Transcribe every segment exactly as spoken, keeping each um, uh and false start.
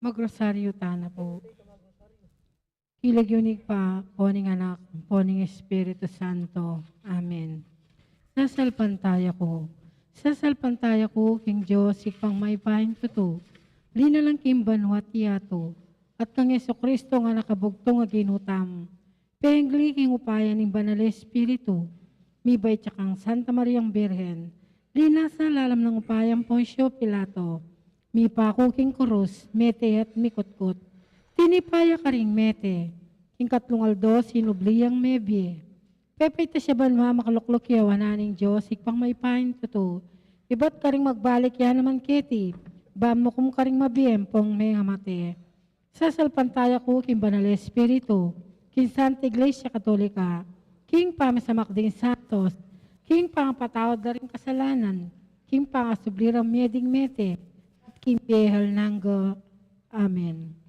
Magrosaryo tana pu. King lagyu ning Ibpa, ampo ning Anak, ampo ning Espiritu Santo. Amen. Sasalpantaya ku. Sasalpantaya ku king Dios, Ibpang mayupayang tutu, linalang king banua't yatu, at kang Jesucristo a Anak a bugtung a Ginu tamu, pengli king upaya ning Banal a Espiritu, mibait ya kang Santa Mariang Birhen, linasa lalam ning upaya nang Poncio Pilato, mipaku king kurus, mete at mikutkut. Tinipa ya karing mete, king katlung aldo sinubli yang mebie. Pepaitas ya banua, makalukluk ya wanan ning Dios, Ibpang mayupayang tutu. Ibat karing magbalik ya naman keti, ban mukum karing mabie ampong mengamate. Sasalpantaya ku king Banal a Espiritu, king Santa Iglesia Katolika, king pamisamak ding santos, king pangapatawad da ring kasalanan, king pangasubli rang mie ding mete, at king bie alang angga. Amen.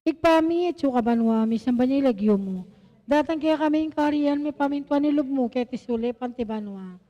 Ibpa mi, atsu ka banua, misamban ya ing lagyu mu. Datang kekami ing kayarian mu, mipamintuan ing lub mu, keti sulip anti banua.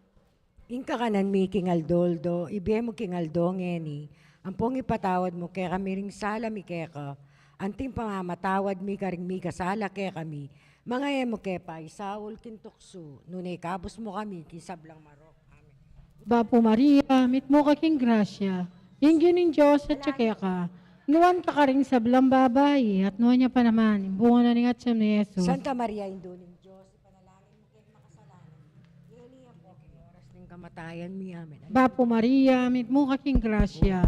Ing kakanan mi king aldo-aldo, ibie mu king aldo ngeni, ampong ipatawad mu kekami ring sala mi keka, anting pamamatawad mi karing mikasala kekami, manga e mu ke paisaul king tuksu, nune ikabus mu kami king sablang marok. Amen. Bapu Maria, mitmu ka king grasya, ing Ginung Dios atsu keka, nuan ka karing sablang babai, at nuan ya pa naman ing bunga na ning atyan mu, Jesus. Santa Maria, Indu ning Dios, ipanalangin mu keng makasalanan, ngeni ampo king oras ning kamatayan mi. Amen. Bapu Maria, mitmu ka king grasya,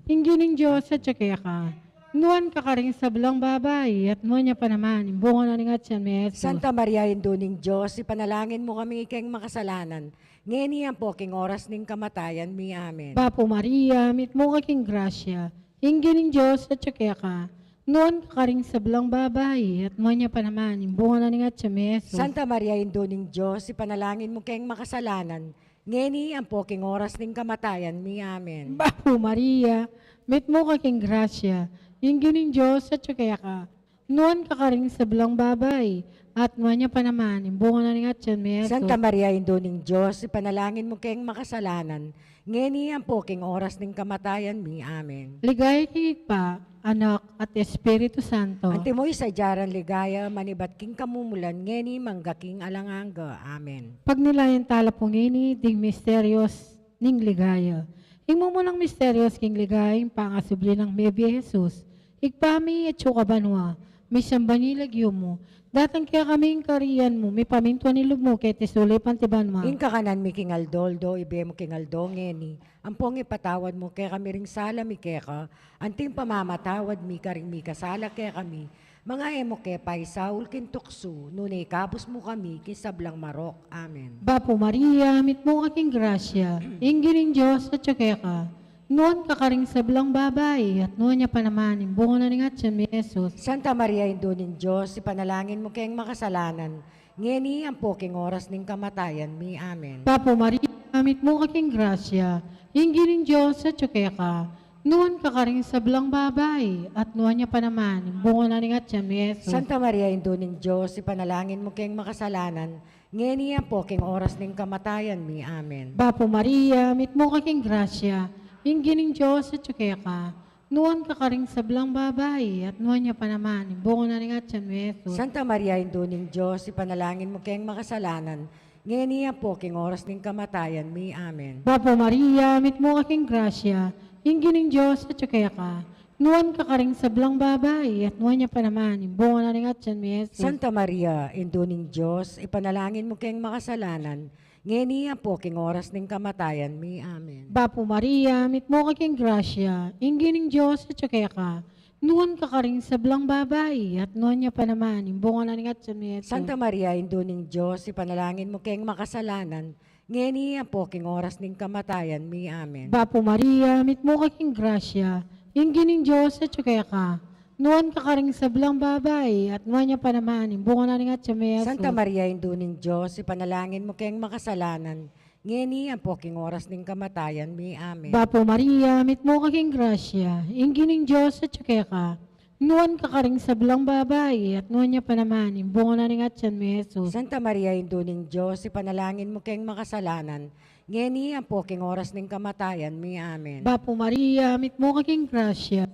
ing Ginung Dios atsu keka, nuan ka karing sablang babai, at nuan ya pa naman ing bunga na ning atyan mu, Jesus. Santa Maria, Indu ning Dios, ipanalangin mu kami keng makasalanan, ngeni ampo king oras ning kamatayan mi. Amen. Bapu Maria, mitmu ka king grasya, ing Ginung Dios atsu keka, nuan ka karing sablang babai, at nuan ya pa naman ing bunga na ning atyan mu, Jesus. Santa Maria, Indu ning Dios, ipanalangin mu keng makasalanan, ngeni ampo king oras ning kamatayan mi. Amen. Bapu Maria, mitmu ka king grasya, ing Ginung Dios atsu keka, nuan ka karing sablang babai, at nuan ya pa naman ing bunga na ning atyan mu, Jesus. Santa Maria, Indu ning Dios, ipanalangin mu keng makasalanan, ngeni ampo king oras ning kamatayan mi. Amen. Ligaya king Ibpa, Anak, at Espiritu Santo. Antimo ing sadya rang ligaya, manibat king kamumulan, ngeni mangga king alang angga. Amen. Pagnilayan tala pu ngeni ding misterios ning ligaya. Ing mumunang misterios king ligaya, ing pangasubli nang mebie Jesus. Ibpa mi, atsu ka banua, misamban ya ing lagyu mu, datang kekami ing kayarian mu, mipamintuan ing lub mu, keti sulip anti banua. Ing kakanan mi king aldo-aldo, ibie mu king aldo ngeni, ampong ipatawad mu kekami ring sala mi keka, anting pamamatawad mi karing mikasala kekami, manga e mu ke paisaul king tuksu, nune ikabus mu kami king sablang marok. Amen. Bapu Maria, mitmu ka king grasya, ing Ginung Dios atsu keka, nuan ka karing sablang babai, at nuan ya pa naman ing bunga na ning atyan mu, Jesus. Santa Maria, Indu ning Dios, ipanalangin mu keng makasalanan, ngeni ampo king oras ning kamatayan mi. Amen. Bapu Maria, mitmu ka king grasya, ing Ginung Dios atsu keka, nuan ka karing sablang babai, at nuan ya pa naman ing bunga na ning atyan mu, Jesus. Santa Maria, Indu ning Dios, ipanalangin mu keng makasalanan, ngeni ampo king oras ning kamatayan mi. Amen. Bapu Maria, mitmu ka king grasya, ing Ginung Dios atsu keka, nuan ka karing sablang babai, at nuan ya pa naman ing bunga na ning atyan mu, Jesus. Santa Maria, Indu ning Dios, ipanalangin mu keng makasalanan, ngeni ampo king oras ning kamatayan mi. Amen. Bapu Maria, mitmu ka king grasya, ing Ginung Dios atsu keka, nuan ka karing sablang babai, at nuan ya pa naman ing bunga na ning atyan mu, Jesus. Santa Maria, Indu ning Dios, ipanalangin mu keng makasalanan, ngeni ampo king oras ning kamatayan mi. Amen. Bapu Maria, mitmu ka king grasya, ing Ginung Dios atsu keka, nuan ka karing sablang babai, at nuan ya pa naman ing bunga na ning atyan mu, Jesus. Santa Maria, Indu ning Dios, ipanalangin mu keng makasalanan, ngeni ampo king oras ning kamatayan mi. Amen. Bapu Maria, mitmu ka king grasya, ing Ginung Dios atsu keka, nuan ka karing sablang babai, at nuan ya pa naman ing bunga na ning atyan mu, Jesus. Santa Maria, Indu ning Dios, ipanalangin mu keng makasalanan, ngeni ampo king oras ning kamatayan mi. Amen. Bapu Maria, mitmu ka king grasya, ing Ginung Dios atsu keka, nuan ka karing sablang babai, at nuan ya pa naman ing bunga na ning atyan mu, Jesus. Santa Maria, Indu ning Dios, ipanalangin mu keng makasalanan, ngeni ampo king oras ning kamatayan mi. Amen. Bapu Maria, mitmu ka king grasya,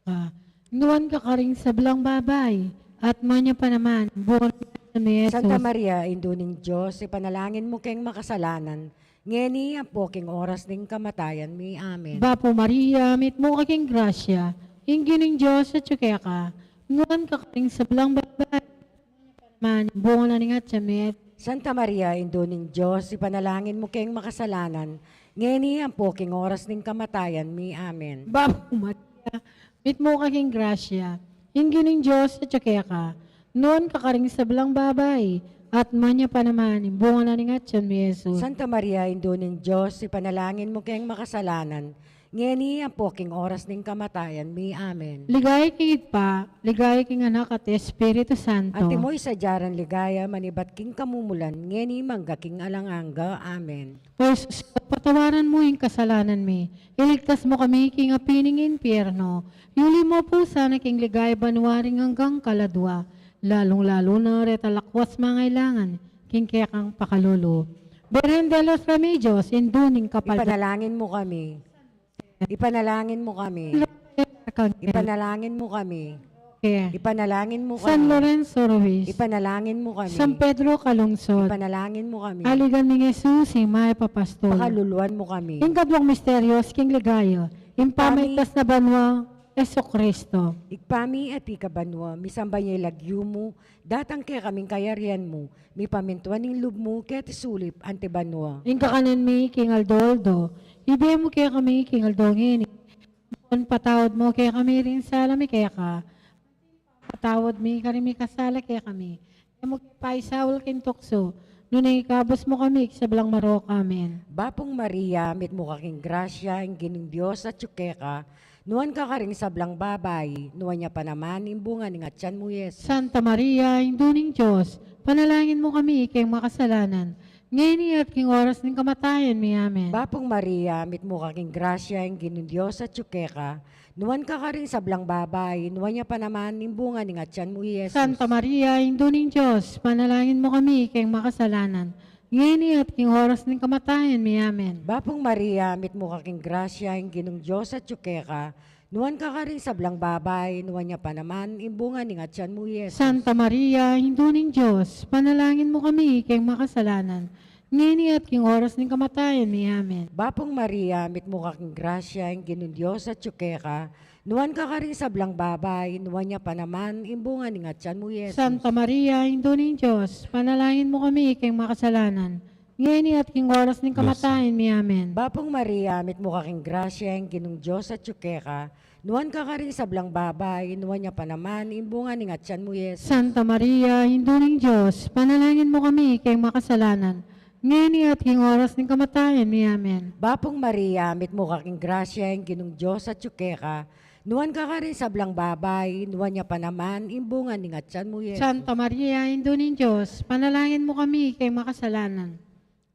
ka. Nuan ka karing sablang babai, at nuan ya pa naman bunga ning atian mu, Jesus. Santa Maria, Indu ning Dios, ipanalangin mu keng makasalanan, ngeni ampo king oras ning kamatayan mi. Amen. Bapu Maria, mitmu ka king grasya, ing Ginung Dios atyu keka. Nuan ka karing sablang babai, man bunga na ning atian mu, Jesus. Santa Maria, Indu ning Dios, ipanalangin mu keng makasalanan, ngeni ampo king oras ning kamatayan mi. Amen. Bapu Maria, mitmu ka king grasya, ing Ginung Dios atyu keka. Nuan ka karing sablang babai, at nuan ya pa naman ing bunga na ning atian mu, Jesus. Santa Maria, Indu ning Dios, ipanalangin mu keng makasalanan, ngeni ampo king oras ning kamatayan mi. Amen. Ligaya king Ibpa, ligaya king Anak, at Espiritu Santo. Antimo ing sadya nang ligaya, manibat king kamumulan, ngeni mangga king alang angga. Amen. O Jesus ko, patawaran mu ing kasalanan mi, iligtas mu kami king api ning impyerno, yuli mu pu sana king ligaya banua ring anggang kaladua, lalung-lalu na reta lakwas mangailangan king kekang pakalulu. Birhen de los Remedios, Indu ning Kapaldanan. Ipanalangin mu kami. Ipanalangin mu kami. Ipanalangin mu kami. Ipanalangin mu kami. San Lorenzo Ruiz. Ipanalangin mu kami. San Pedro Calungsod. Ipanalangin mu kami. Aligan ning Jesus, ing mayap a pastul. Pakaluluan mu kami. Ing kaduang misteryos king ligaya, ing pamaitas na banua, Jesucristo. Ibpa mi, atiu ka banua, misamban ya ing lagyu mu, datang kekami ing kayarian mu, mipamintuan ing lub mu keti sulip anti banua. Ing kakanan mi king aldo-aldo, ibie mu kekami king aldo ngeni. Patawad mu kekami ring sala mi keka, patawad mi karing mikasala kekami. E mu ke paisaul king tuksu, nune ikabus mu kami king sablang marok. Amen. Bapu Maria, mitmu ka king grasya, ing Ginung Dios atyu keka. Nuan ka karing sablang babai, nuan ya pa naman ing bunga ning atian mu, Jesus. Santa Maria, Indu ning Dios, panalangin mu kami keng makasalanan, ngeni at king oras ning kamatayan mi. Amen. Bapu Maria, mitmu ka king grasya, ing Ginung Dios atyu keka. Nuan ka karing sablang babai, nuan ya pa naman ing bunga ning atian mu, Jesus. Santa Maria, Indu ning Dios, panalangin mu kami keng makasalanan, ngeni at king oras ning kamatayan mi. Amen. Bapu Maria, mitmu ka king grasya, ing Ginung Dios atyu keka. Nuan ka karing sablang babai, nuan ya pa naman ing bunga ning atian mu, Jesus. Santa Maria, Indu ning Dios, panalangin mu kami keng makasalanan, ngeni at king oras ning kamatayan mi. Amen. Bapu Maria, mitmu ka king grasya, ing Ginung Dios atyu keka. Nuan ka karing sablang babai, nuan ya pa naman ing bunga ning atian mu, Jesus. Santa Maria, Indu ning Dios, panalangin mu kami keng makasalanan, ngeni at king oras ning kamatayan mi. Amen. Bapu Maria, mitmu ka king grasya, ing Ginung Dios atyu keka. Nuan ka karing sablang babai, nuan ya pa naman ing bunga ning atian mu, Jesus. Santa Maria, Indu ning Dios, panalangin mu kami keng makasalanan, ngeni at king oras ning kamatayan mi. Amen. Bapu Maria, mitmu ka king grasya, ing Ginung Dios atyu keka. Nuan ka karing sablang babai, nuan ya pa naman ing bunga ning atian mu, Jesus. Santa Maria, Indu ning Dios, panalangin mu kami keng makasalanan,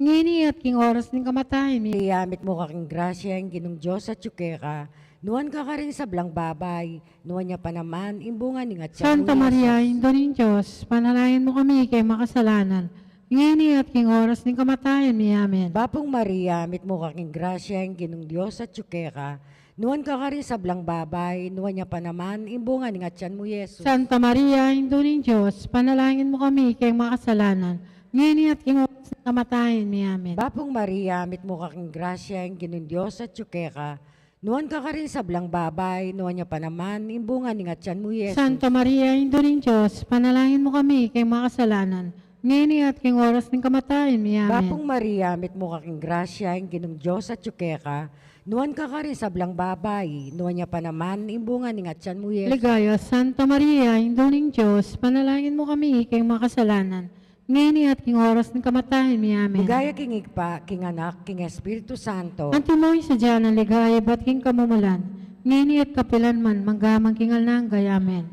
ngeni at king oras ning kamatayan mi. Maria, mitmu ka king grasya, ing Ginung Dios atyu keka. Nuan ka karing sablang babai, nuan ya pa naman ing bunga ning atian mu, Santa Maria, Jesus. Indu ning Dios, panalangin mu kami keng makasalanan, ngeni at king oras ning kamatayan mi. Amen. Bapu Maria, mitmu ka king grasya, ing Ginung Dios atyu keka. Nuan ka karing sablang babai, nuan ya pa naman ing bunga ning atian mu, Jesus. Santa Maria, Indu ning Dios, panalangin mu kami keng makasalanan, ngeni at king oras ning kamatayan mi. Amen. Bapu Maria, mitmu ka king grasya, ing Ginung Dios atyu keka. Nuan ka karing sablang babai, nuan ya pa naman ing bunga ning atian mu, Jesus. Santa Maria, Indu ning Dios, panalangin mu kami keng makasalanan, ngeni at king oras ning kamatayan mi. Amen. Bapu Maria, mitmu ka king grasya, ing Ginung Dios atyu keka. Nuan ka karing sablang babai, nuan ya pa naman ing bunga ning atian mu, Jesus. Ligaya, Santa Maria, Indu ning Dios, panalangin mu kami keng makasalanan, ngeni at king oras ning kamatayan mi. Amen. Ligaya king Ibpa, king Anak, king Espiritu Santo. Antimo ing sadya nang ligaya ibat king kamumulan, ngeni at kapilan man, mangga man king alang angga. Amen.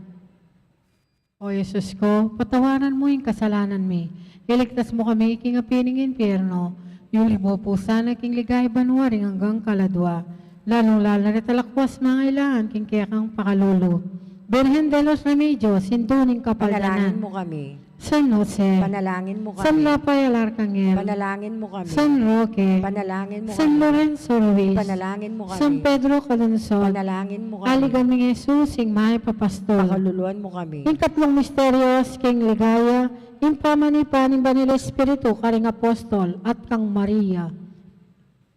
O Jesus ko, patawaran mu ing kasalanan mi, iligtas mu kami king api ning impyerno, yuli mu pu sana king ligaya banua ring anggang kaladua, lalung-lalu na reta lakwas mangailangan king kekang pakalulu. Birhen de los Remedios, Indu ning Kapaldanan. Panalangin mu kami. San Jose. Ipanalangin mo kami. San Rafael Arcangel. Ipanalangin mo kami. San Roque. Ipanalangin mo kami. San Lorenzo Ruiz. Ipanalangin mo kami. San Pedro Calungsod. Ipanalangin mo kami. Ali Ganding Jesus, ing mayap a pastul. Pakaluluan mo kami. Ing katlung misteryos king ligaya, ing pamanipa ning Banal a Espiritu karing apostol at kang Maria.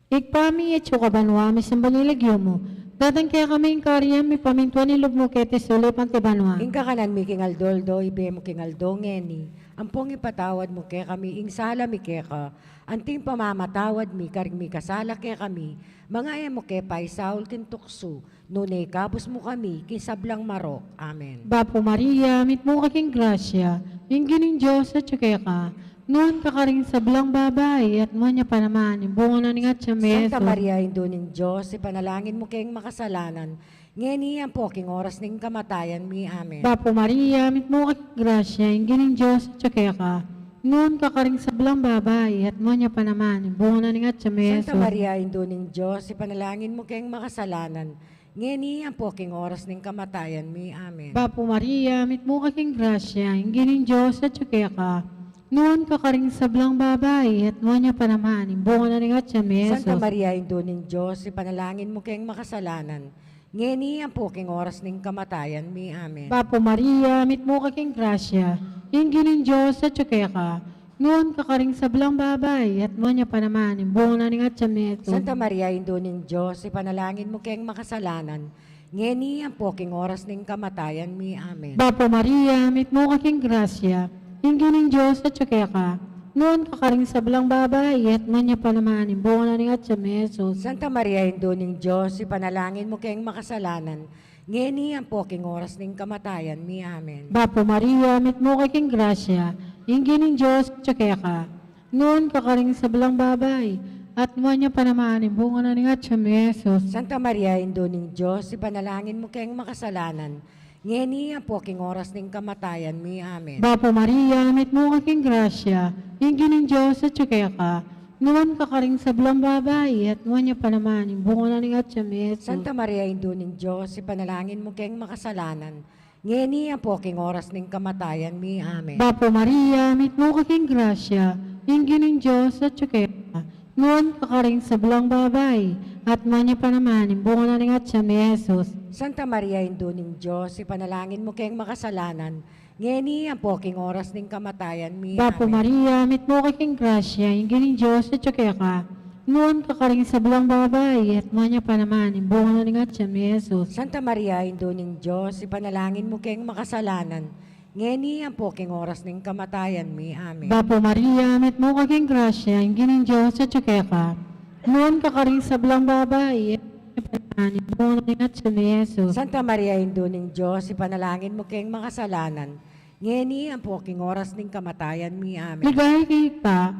Ibpa mi, atsu ka banua, misamban ya ing lagyu mu. Datang kekami ing kayarian mu, mipamintuan ing lub mu keti sulip anti banua. Ing kakanan mi king aldo-aldo, ibie mu king aldo ngeni. Ampon ipatawad mu kekami ing sala mi keka, anti ing pamamatawad mi karing mikasala kekami, manga e mu ke paisaul king tuksu, nune ikabus mu kami king sablang marok. Amen. Bapu Maria, mitmu ka king grasya, ing Ginung Dios atyu keka, nuan ka karing sablang babai, at nuan ya pa naman ing bunga na ning atyan mu, Santa Jesus. Maria, Indu ning Dios, ipanalangin mu keng makasalanan, ngeni ampo king oras ning kamatayan mi. Amen. Bapu Maria, mitmu ka king grasya, ing Ginung Dios atyu keka, nuan ka karing sablang babai, at nuan ya pa naman ing bunga na ning atyan mu, Santa Jesus. Maria, Indu ning Dios, ipanalangin mu keng makasalanan, ngeni ampo king oras ning kamatayan mi. Amen. Bapu Maria, mitmu ka king grasya, ing Ginung Dios atyu keka, nuan ka karing sablang babai, at nuan ya pa naman ing bunga na ning atyan mu, Santa Jesus. Maria, Indu ning Dios, ipanalangin mu keng makasalanan, ngeni ampo king oras ning kamatayan mi. Amen. Bapu Maria, mitmu ka king grasya, ing Ginung Dios atyu keka, nuan ka karing sablang babai, at nuan ya pa naman ing bunga na ning atyan mu, Jesus. Santa Maria, Indu ning Dios, ipanalangin mu keng makasalanan, ngeni ampo king oras ning kamatayan mi. Amen. Bapu Maria, mitmu ka king grasya, ing Ginung Dios atyu keka, nuan ka karing sablang babai, at nuan ya pa naman ing bunga na ning atyan mu, Jesus. Santa Maria, Indu ning Dios, ipanalangin mu keng makasalanan, ngeni ampo king oras ning kamatayan mi. Amen. Bapu Maria, mitmu ka king grasya, ing Ginung Dios atyu keka, nuan ka karing sablang babai, at nuan ya pa naman ing bunga na ning atyan mu, Jesus. Santa Maria, Indu ning Dios, ipanalangin mu keng makasalanan, ngeni ampo king oras ning kamatayan mi. Amen. Bapu Maria, mitmu ka king grasya, ing Ginung Dios atyu keka, nuan ka karing sablang babai, at nuan ya pa naman ing bunga na ning atyan mu, Jesus. Santa Maria, Indu ning Dios, ipanalangin mu keng makasalanan, ngeni ampo king oras ning kamatayan mi. Amen. Bapu Maria, mitmu ka king grasya, ing Ginung Dios atyu keka, nuan ka karing sablang babai, at nuan ya pa naman ing bunga na ning atyan mu, Jesus. Santa Maria, Indu ning Dios, ipanalangin mu keng makasalanan, ngeni ampo king oras ning kamatayan mi. Bapu Amen. Maria, mitmu ka king grasya, ing Ginung Dios atyu keka, nuan ka karing sablang babai, at nuan ya pa naman ing bunga na ning atyan mu, Jesus. Santa Maria, Indu ning Dios, ipanalangin mu keng makasalanan, ngeni ampo king oras ning kamatayan mi. Amen. Bapu Maria, mitmu ka king grasya, ing Ginung Dios atyu keka, nuan ka karing sablang babai, at nuan ya pa naman ing bunga na ning atyan mu, Jesus. Santa Maria, Indu ning Dios, ipanalangin mu keng makasalanan, ngeni ampo king oras ning kamatayan mi. Amen. Ligaya king Ibpa,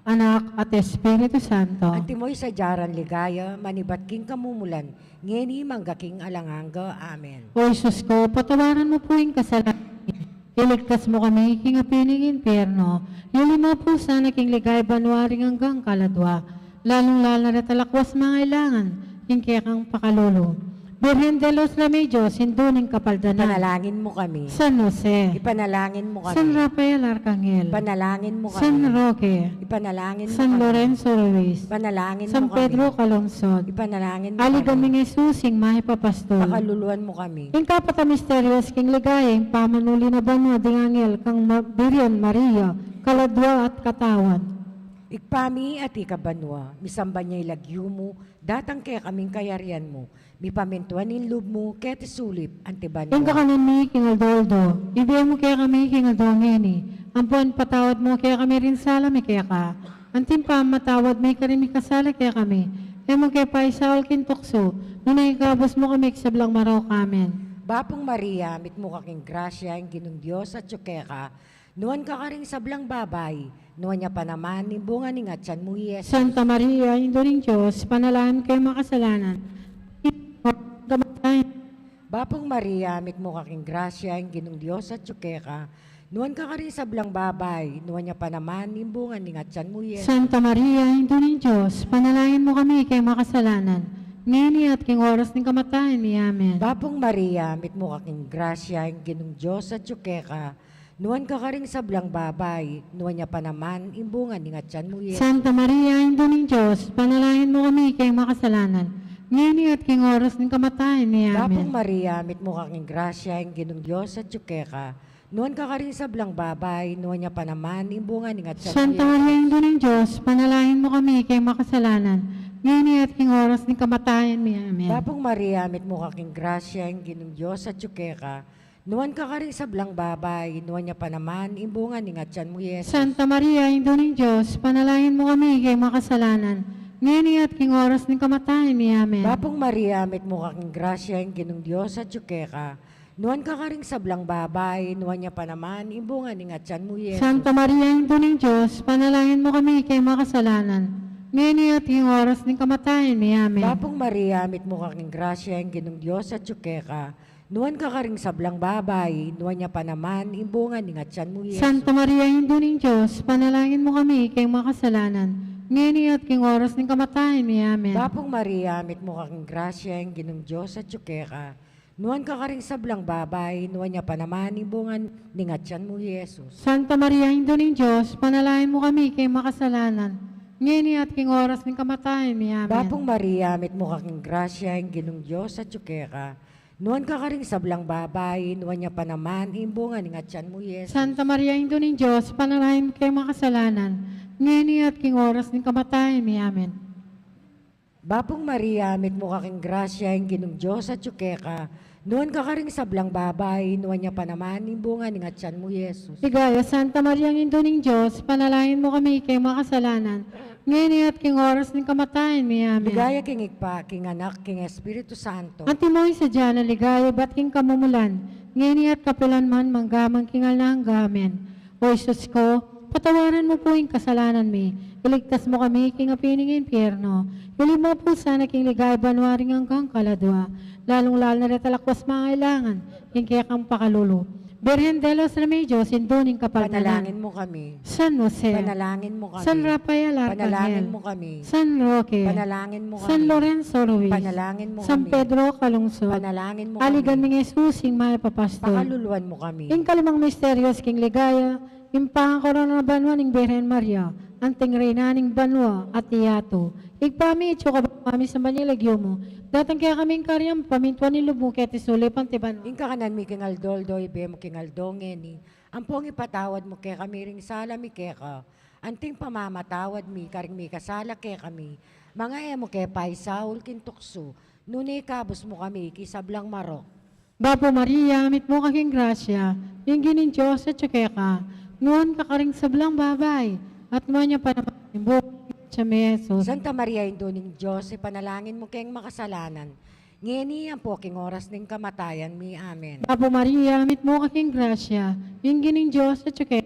Anak, at Espiritu Santo. Antimo ing sadya rang ligaya, manibat king kamumulan, ngeni mangga king alang angga. Amen. O Jesus ko, patawaran mu pu ing kasalanan mi, iligtas mu kami king api ning impyerno, yuli mu pu sana king ligaya banua ring anggang kaladua, lalung-lalu na reta lakwas mangailangan king kekang pakalulu. Birhen de los Remedios, Indu ning Kapaldanan. Ipanalangin mu kami. San Jose. Ipanalangin mu kami. San Rafael Arcangel. Ipanalangin mu kami. San Roque. Ipanalangin mu kami. San Lorenzo Ruiz. Ipanalangin mu kami. San Pedro Calungsod. Ipanalangin mu kami. Ali Ganding Jesus, ing mayap a pastul. Pakaluluan mu kami. Ing kapat a misteryos king ligaya, ing pamanuli na banua ding anghel kang ma-, Birhen Maria, kaladua at katawan. Ibpa mi, atiu ka banua, misamban ya ing lagyu mu, datang kekami ing kayarian mu, mipamintuan ing lub mu keti sulip anti banua. Ing kakanan mi king aldo-aldo, ibie mu kekami king aldo ngeni, ampon patawad mu kekami ring sala mi keka, anti ing pamamatawad mi karing mikasala kekami, e mu ke paisaul king tuksu, nune ikabus mu kami king sablang marok. Amen. Bapu Maria, mitmu ka king grasya, ing Ginung Dios atyu keka, nuan ka karing sablang babai, nuan ya pa naman ing bunga ning atyan mu, i Jesus. Santa Maria, Indu ning Dios, ipanalangin mu kaming makasalanan, ngeni at king oras ning kamatayan. Bapu Maria, mitmu ka king grasya, ing Ginung Dios atyu keka, nuan ka karing sablang babai, nuan ya pa naman ing bunga ning atyan mu, i Jesus. Santa Maria, Indu ning Dios, ipanalangin mu kami kaming makasalanan, ngeni at king oras ning kamatayan mi. Amen. Bapu Maria, mitmu ka king grasya, ing Ginung Dios atyu keka, Nuan ka karing sablang babai, nuan ya pa naman ing bunga ning atian mu, Jesus. Santa Maria, Indu ning Dios, panalangin mu kami king makasalanan, ngeni at king oras ning kamatayan mi. Amen. Bapung Maria, mitmu ka king grasya, ing Ginung Dios atyu keka. Nuan ka karing sablang babai, nuan ya pa naman ing bunga ning atian mu, Jesus. Santa Maria, Indu ning Dios, panalangin mu kami king makasalanan, ngeni at king oras ning kamatayan mi. Amen. Bapung Maria, mitmu ka king grasya, ing Ginung Dios atyu keka. Nuan ka karing sablang babai, nuan ya pa naman ing bunga ning atian mu, Jesus. Santa Maria, Indu ning Dios, panalangin mu kami king makasalanan, ngeni at king oras ning kamatayan mi. Amen. Bapung Maria, mitmu ka king grasya, ing Ginung Dios atyu keka. Nuan ka karing sablang babai, nuan ya pa naman ing bunga ning atian mu, Jesus. Santa Maria, Indu ning Dios, panalangin mu kami king makasalanan, ngeni at king oras ning kamatayan mi. Amen. Bapung Maria, mitmu ka king grasya, ing Ginung Dios atyu keka. Nuan ka karing sablang babai, nuan ya pa naman ing bunga ning atian mu, Jesus. Santa Maria, Indu ning Dios, panalangin mu kami king makasalanan, ngeni at king oras ning kamatayan mi. Amen. Bapung Maria, mitmu ka king grasya, ing Ginung Dios atyu keka. Nuan ka karing sablang babai, nuan ya pa naman ing bunga ning atian mu, Jesus. Santa Maria, Indu ning Dios, panalangin mu kami king makasalanan, ngeni at king oras ning kamatayan mi. Amen. Bapung Maria, mitmu ka king grasya, ing Ginung Dios atyu keka. Nuan ka karing sablang babai, nuan ya pa naman ing bunga ning atian mu, Jesus. Santa Maria, Indu ning Dios, panalangin mu keng makasalanan, ngeni at king oras ning kamatayan mi. Amen. Bapung Maria, mitmu ka king grasya, ing Ginung Dios atyu keka. Nuan ka karing sablang babai, nuan ya pa naman ing bunga ning atian mu, Jesus. Ligaya, Santa Maria, Indu ning Dios, panalangin mu kami king makasalanan, ngeni at king oras ning kamatayan mi. Amen. Ligaya king Ibpa, king Anak, king Espiritu Santo. Antimo ing sadya nang ligaya ibat king kamumulan, ngeni at kapilan man, mangga man king alang angga. Amen. O Jesus ko, patawaran mu pu ing kasalanan mi, iligtas mu kami king api ning impyerno, ilub mu pu sana king ligaya banua ring anggang kaladua, lalung-lalu na reta lakwas mangailangan king kekang pakalulu. Birhen de los Remedios, Indu ning Kapaldanan. Panalangin mu kami. San Jose. Panalangin mu kami. San Rafael Arcangel. Panalangin mu kami. San Roque. Panalangin mu kami. San Lorenzo Ruiz. Panalangin mu kami. San Pedro Calungsod. Panalangin mu kami. Aligan ning Jesus ing mayap a pastor. Pakaluluan mu kami. Ing kalimang misteryos king ligaya, ing pangakorona banua ning Birhen Maria, anting reyna ning banua at yatu. Ibpa mi, atsu ka banua, misamban ya ing lagyu mu, datang kekami ing karya mu, pamintuan ing lub mu keti sulip anti banua. Ing kakanan mi king aldo-aldo ibie mu king aldo ngeni, ampong ipatawad mu kekami ring sala mi keka, anting pamamatawad mi karing mikasala kekami, manga e mu ke paisaul king tuksu, nune ikabus mu kami king sablang marok. Bapu Maria, mitmu ka king grasya, ing Ginung Dios atsu keka, nuan ka karing sablang babai, at nuan ya pa naman ing bunga ning atian mu, Jesus. Santa Maria, Indu ning Dios, ipanalangin mu keng makasalanan, ngeni ampo king oras ning kamatayan mi. Amen. Bapu Maria, mitmu ka king grasya, ing Ginung Dios atsu keka,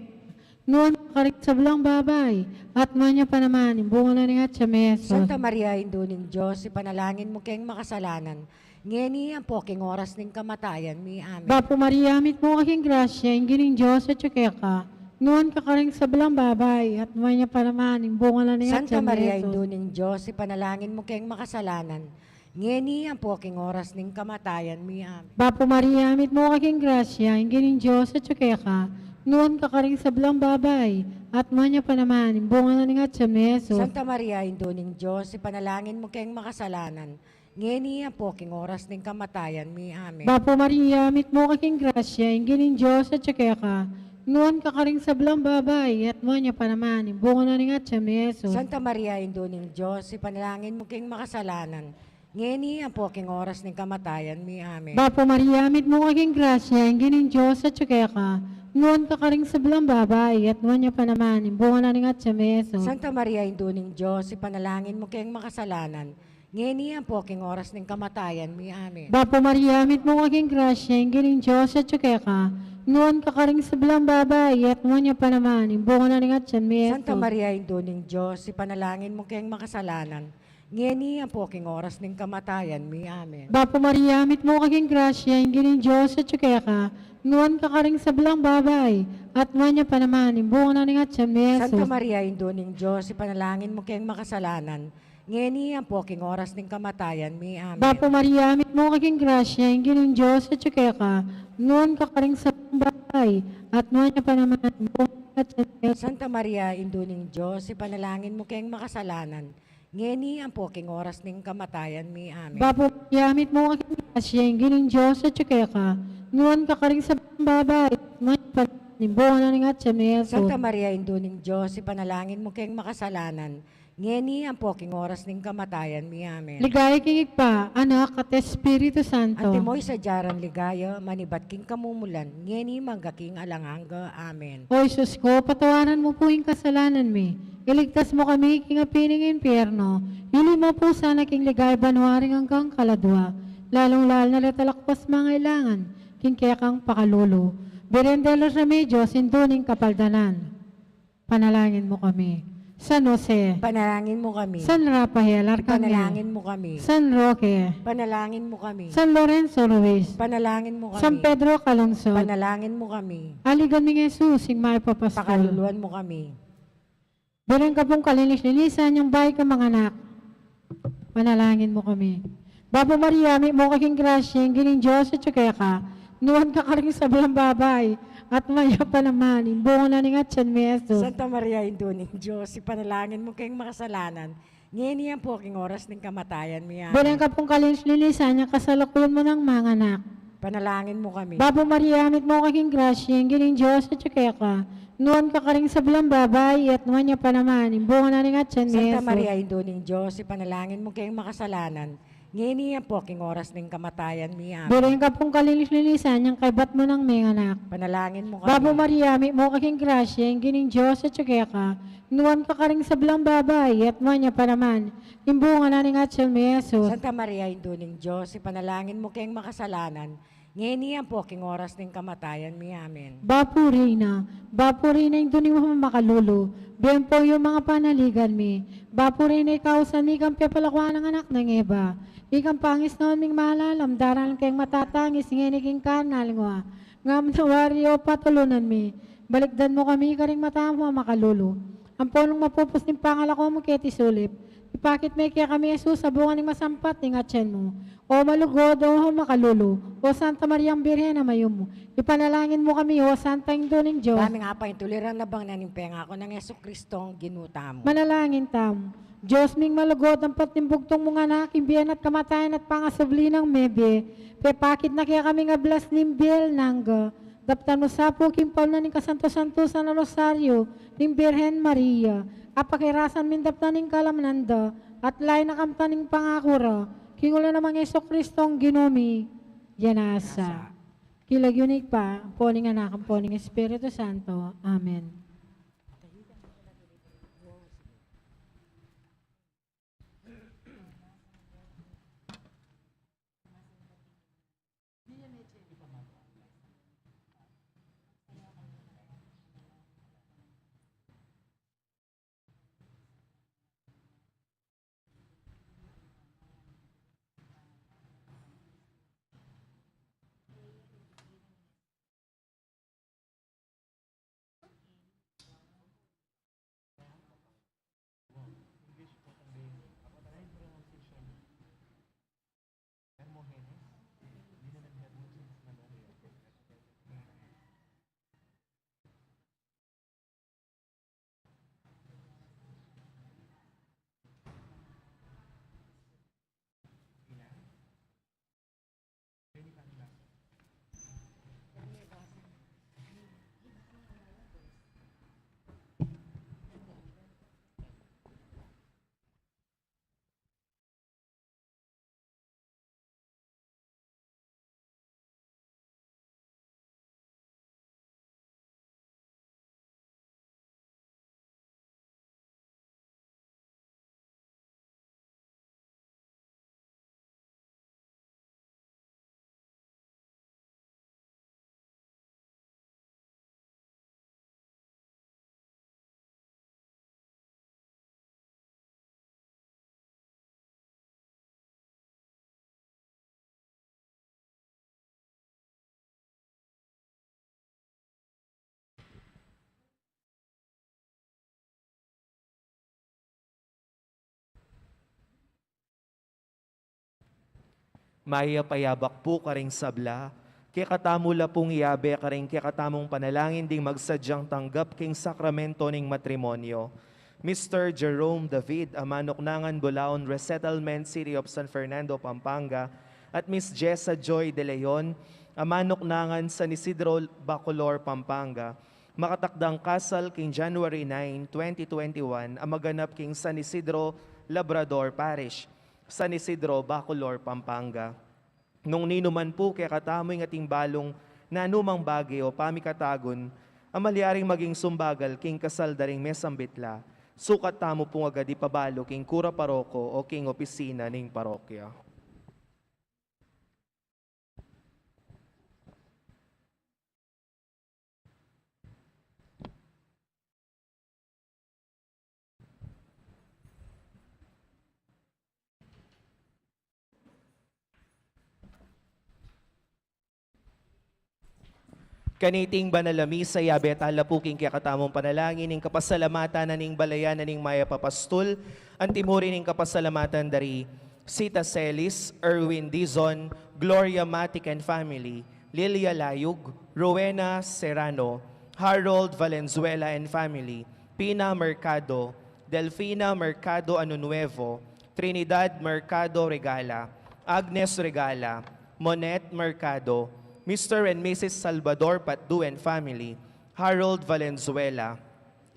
nuan ka karing sablang babai, at nuan ya pa naman ing bunga na ning atian mu, Jesus. Santa Maria, Indu ning Dios, ipanalangin mu keng makasalanan, ngeni ampo king oras ning kamatayan mi. Amen. Bapu Maria, mitmu ka king grasya, ing Ginung Dios atsu keka, nuan ka karing sablang babai, at nuan ya pa naman ing bunga na ning atian mu, Jesus. Santa Maria, Indu ning Dios, ipanalangin mu keng makasalanan, ngeni ampo king oras ning kamatayan mi. Amen. Bapu Maria, mitmu ka king grasya, ing Ginung Dios atsu keka, nuan ka karing sablang babai, at nuan ya pa naman ing bunga na ning atian mu, Jesus. Santa Maria, Indu ning Dios, ipanalangin mu keng makasalanan, ngeni ampo king oras ning kamatayan mi. Amen. Bapu Maria, mitmu ka king grasya, ing Ginung Dios atsu keka, nuan ka karing sablang babai, at nuan ya pa naman ing bunga na ning atian mu, Jesus. Santa Maria, Indu ning Dios, ipanalangin mu keng makasalanan, ngeni ampo king oras ning kamatayan mi. Amen. Bapu Maria, mitmu ka king grasya, ing Ginung Dios atsu keka, nuan ka karing sablang babai, at nuan ya pa naman ing bunga na ning atian mu, Jesus. Santa Maria, Indu ning Dios, ipanalangin mu keng makasalanan, ngeni ampo king oras ning kamatayan mi. Amen. Bapu Maria, mitmu ka king grasya, ing Ginung Dios atsu keka, nuan ka karing sablang babai, at nuan ya pa naman ing bunga na ning atian mu, Jesus. Santa Maria, Indu ning Dios, ipanalangin mu keng makasalanan, ngeni ampo king oras ning kamatayan mi. Amen. Bapu Maria, mitmu ka king grasya, ing Ginung Dios atsu keka, nuan ka karing sablang babai, at nuan ya pa naman ing bunga na ning atian mu, Jesus. Santa Maria, Indu ning Dios, ipanalangin mu keng makasalanan, ngeni ampo king oras ning kamatayan mi. Amen. Bapu Maria, mitmu ka king grasya, ing Ginung Dios atsu keka, nuan ka karing sablang babai, babai, at nuan ya pa naman ing bunga ning atian mu, Jesus. Santa Maria, Indu ning Dios, ipanalangin mu keng makasalanan, ngeni ampo king oras ning kamatayan mi. Amen. Bapu Maria, mitmu ka king grasya, ing Ginung Dios atyu keka, nuan ka karing sablang babai, at nuan ya pa naman ing bunga na ning atian mu, Jesus. Santa Maria, Indu ning Dios, ipanalangin mu keng makasalanan, ngeni ampo king oras ning kamatayan mi. Amen. Ligaya king Ibpa, Anak, at Espiritu Santo. Antimo ing sadya rang ligaya, manibat king kamumulan, ngeni mangga king alang angga. Amen. O Jesus ko, patawaran mu pu ing kasalanan mi, iligtas mu kami king api ning impyerno, yuli mu pu sana king ligaya banua ring anggang kaladua, lalung-lalu na retang alang mangailangan king kekang pakalulu. Birhen de los Remedios, Indu ning Kapaldanan, panalangin mu kami. San Jose, panalangin mu kami. San Rafael Arcangel, panalangin mu kami. San Roque, panalangin mu kami. San Lorenzo Ruiz, panalangin mu kami. San Pedro Calungsod, panalangin mu kami. Aligan ming Jesus, ing mayap a pastul, pakaluluan mu kami. Birhen ka pung kalinis-linisan yang bayu kang manganak, panalangin mu kami. Bapu Maria, mitmu ka king grasya, ing Ginung Dios atyu keka, nuan ka karing sablang babai, at nuan ya pa naman ing bunga na ning atian mu, Jesus. Santa Maria, Indu ning Dios, ipanalangin mu keng makasalanan, ngeni ampo king oras ning kamatayan mi. Amen. Birhen ka pung kalinis-linisan yang kasalukuyan mu nang manganak, panalangin mu kami. Bapu Maria, mitmu ka king grasya, ing Ginung Dios atyu keka, nuan ka karing sablang babai, at nuan ya pa naman ing bunga na ning atian mu, Jesus. Santa Maria, Indu ning Dios, ipanalangin mu keng makasalanan, ngeni ampo king oras ning kamatayan mi. Amen. Birhen ka pung kalinis-linisan yang kaybat mu nang menganak, panalangin mu kami. Bapu Maria, mitmu ka king grasya, ing Ginung Dios atyu keka, nuan ka karing sablang babai, at nuan ya pa naman ing bunga na ning atian mu, Jesus. Santa Maria, Indu ning Dios, ipanalangin mu keng makasalanan, ngeni ampo king oras ning kamatayan mi. Amen. Bapu Reyna, Bapu Reyna, Indu ning mamakalulu, bie mu pu ing manga panaligan mi. Bapu Reyna, ikausan mi kang pepalakuan nang anak nang Eva, ikang pangisnawan ming malalam, daralan keng matatangis, ngeni king karnal ngwa. Ngam na wari o patulunan mi, balikdan mu kami karing mata mung makalulu. Ampo nung mapupus ning pangalako mu keti sulip, ipakit me kekami i Jesus a bunga ning masampat ning atian mu. O malugud, o makalulu, o Santa Mariang Birhen a mayumu, ipanalangin mu kami, o Santa Indu ning Dios. Ba ming apaintuliran na bang na ning pengako nang Jesucristong Ginu tamu. Manalangin tamu. Dios ming malugud, ampat ning bugtung mung Anak, ing bie na at kamatayan at pangasubli nang mebie, pepakit na kekami ing ablas ning bie alang angga. Daptan mu sa pu king palu na ning kasanto-santusan a Rosario ning Birhen Maria, a pakirasan ming daptan ing kalamnan da, at lain na kamtan ing pangaku ra, king ulu na mang Jesucristong Ginu mi. Yana sa. King lagyu ning Ibpa, ampo ning Anak, ampo ning Espiritu Santo. Amen. Mayap a yabak pu karing sabla, Kekatamu la pung iabe karing kekatamung panalangin ding magsadyang tanggap king sakramento ning matrimonyo: Mister Jerome David, a manuknangan Bulaon Resettlement, City of San Fernando, Pampanga, at Miss Jessa Joy De Leon, a manuknangan San Isidro, Bacolor, Pampanga, makatakdang kasal king January nine, twenty twenty-one, a maganap king San Isidro Labrador Parish, San Isidro, Bacolor, Pampanga. Nung ninu man pu kekatamu ing ating balung nanumang bage o pamikatagun a malyaring maging sumbagal king kasal da ring mesambit la, sukat tamu pung agad ipabalu king kura paroko o king opisina ning parokya. Kaniting banal a misa, iabe tala pu king kekatamung panalangin ing kapasalamatan na ning balayan na ning Mayap a Pastul, anti mu rin ing kapasalamatan da ri Sita Celis, Erwin Dizon, Gloria Matic and family, Lilia Layug, Rowena Serrano, Harold Valenzuela and family, Pina Mercado, Delfina Mercado Anunuevo, Trinidad Mercado Regala, Agnes Regala, Monet Mercado, Mister and Missus Salvador Patdu and family, Harold Valenzuela,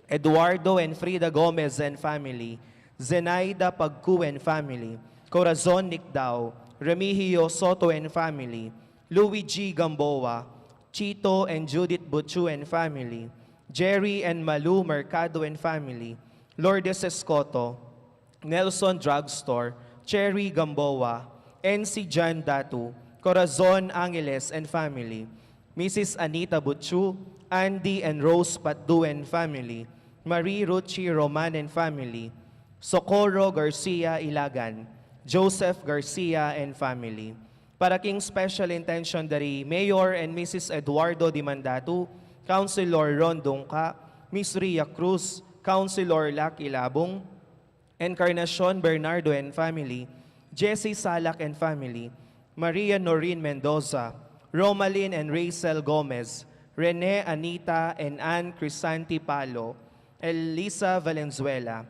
Eduardo and Frida Gomez and family, Zenaida Pagcu and family, Corazon Nicdao, Remigio Soto and family, Luigi Gamboa, Chito and Judith Buchu and family, Jerry and Malu Mercado and family, Lourdes Escoto, Nelson Drugstore, Cherry Gamboa, N C John Datu, Corazon Angeles and family, Missus Anita Buchu, Andy and Rose Patdu and family, Marie Ruchi Roman and family, Socorro Garcia Ilagan, Joseph Garcia and family. Para king special intention da ri Mayor and Missus Eduardo Dimandatu, Councilor Ron Dungca, Miss Ria Cruz, Councilor Lucky Labung, Encarnacion Bernardo and family, Jessie Salak and family, Maria Noreen Mendoza, Romalyn and Rachel Gomez, Rene, Anita, and Ann Crisanti Palo, Elisa Valenzuela,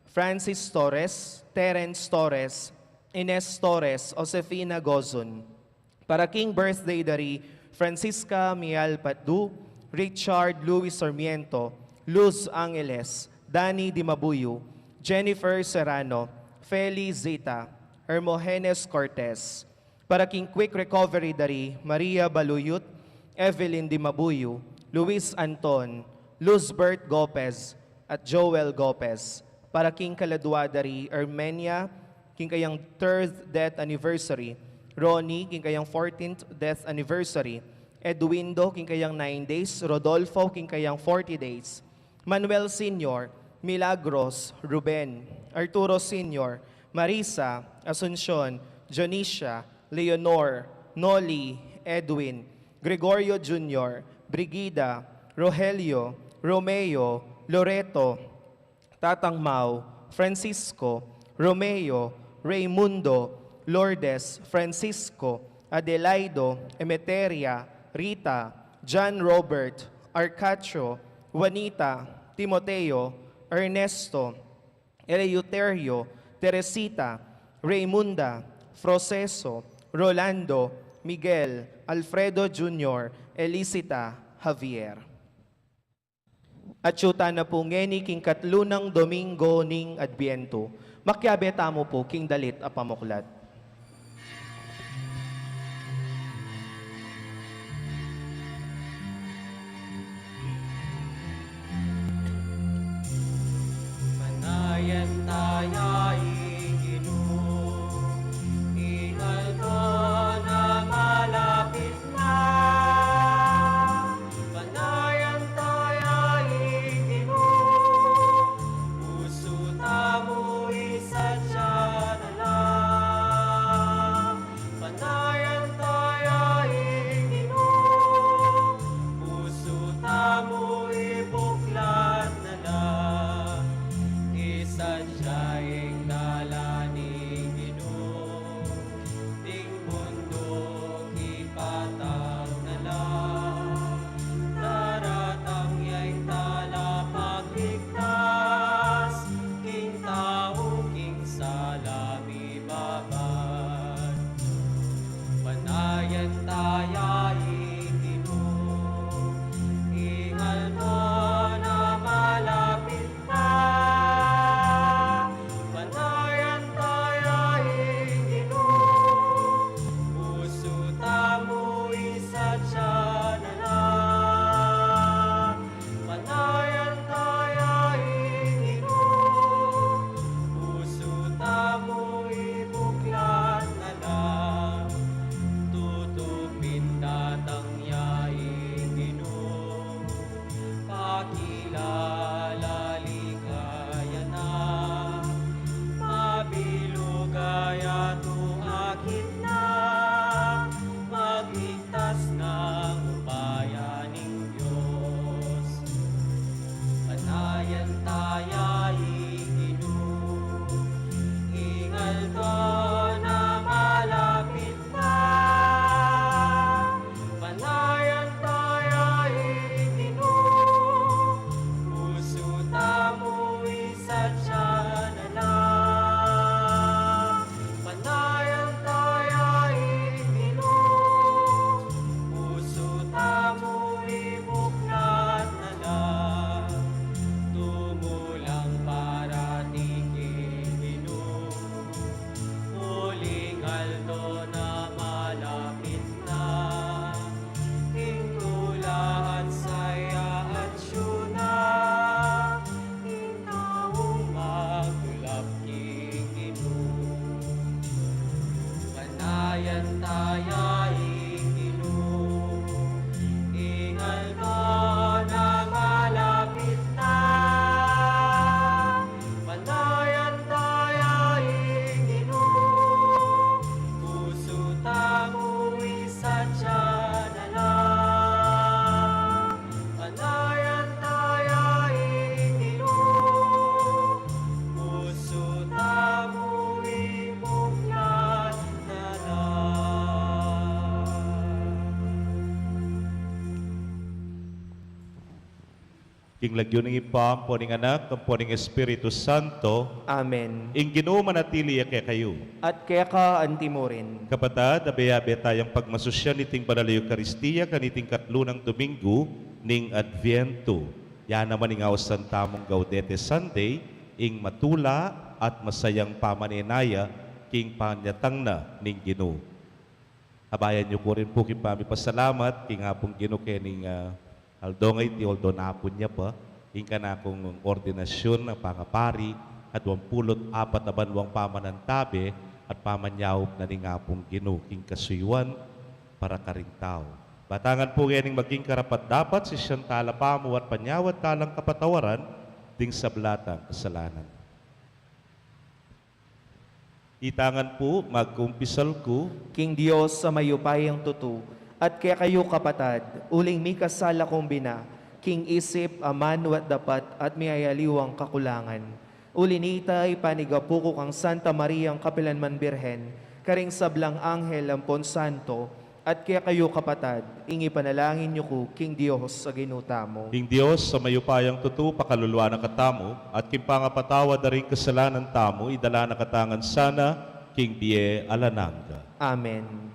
Francis Torres, Terence Torres, Ines Torres, Josefina Gozun. Para king birthday da ri Francisca Mial Patdu, Richard Louis Sarmiento, Luz Angeles, Danny Dimabuyo, Jennifer Serrano, Feli Zita, Hermogenes Cortez. Para king quick recovery da ri Maria Baluyut, Evelyn Dimabuyo, Luis Anton, Luzbert Gopez, at Joel Gopez. Para king kaladua da ri Ermenia, king kayang third death anniversary, Ronnie, king kayang fourteenth death anniversary, Edwindo, king kayang nine days, Rodolfo, king kayang forty days, Manuel Senior, Milagros, Ruben, Arturo Senior, Marisa, Asuncion, Dionisia, Leonor, Noli, Edwin, Gregorio Junior, Brigida, Rogelio, Romeo, Loreto, Tatang Mau, Francisco, Romeo, Raymundo, Lourdes, Francisco, Adelaido, Emeteria, Rita, John Robert, Arcacho, Juanita, Timoteo, Ernesto, Eleuterio, Teresita, Raymunda, Proceso, Rolando, Miguel, Alfredo Junior, Elicita, Javier. Atyu tana pu ngeni king katlu nang Domingo ning Adbientu. Makiabe tamu pu king dalit a pamuklat. Panayan taya ing Ginu, ing aldo na malapit na. Panayan taya ing Ginu, pusu tamu isadya na la. Panayan taya ing Ginu, pusu tamu ibuklat na la. Isadya King lagyu ning Ibpa, ampo ning Anak, ampo ning Espiritu Santo. Amen. Ing Ginu manatili ya kekayu. At keka antimurin. Kapatad, abe-abe tayang pagmasusyan iting banal a Eukaristia kaniting katlu nang Domingo ning Adviento. Ya naman ing ausan tamung Gaudete Sunday, ing matula at masayang pamanenaya king panyatang na ning Ginu. Abayan yu ku rin pu king pamipasalamat king Apung Ginu kening, ah, aldo ngeni, although napun ya pa, ing kanakung ordinasyun a pangapari, at duang pulu't apat a banwang pamanantabe at pamanyaup na ning Apung Ginu king kasuyuan para karing tau. Batangan pu ngening maging karapat-dapat, sisian tala pa mu at panyawad talang kapatawaran ding sabla tang kasalanan. Itangan pu, magkumpisal ku king Dios a mayupayang tutu, at kekayu kapatad, uling mikasala kung bina, king isip, amanu at dapat, at miyayaliwang kakulangan. Uli nita, ipanigapu ku kang Santa Mariang kapilanman Birhen, karing sablang anghel ampon santo, at kekayu kapatad, ing ipanalangin yu ku king Dios a Ginu tamu. Ing Dios a mayupayang tutu, pakaluluan na katamu, at king pangapatawad da ring kasalanan tamu, idala na katamu ngan sana king bie alang angga. Amen.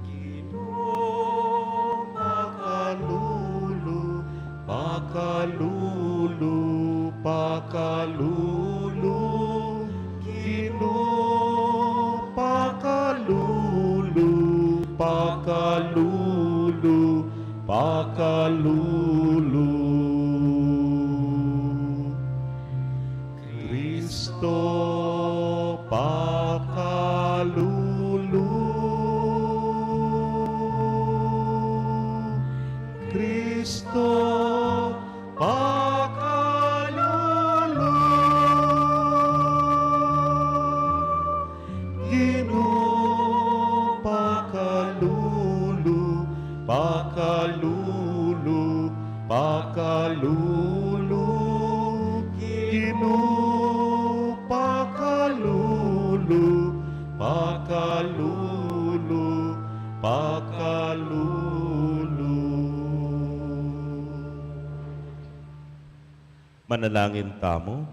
Ginu, pakalulu, pakalulu, pakalulu. Ginu, pakalulu, pakalulu, pakalulu. Kristo, pakalulu. Kristo, pakalulu. Ginu, pakalulu, pakalulu, pakalulu. Ginu, pakalulu, pakalulu, pakalulu. Manalangin tamu.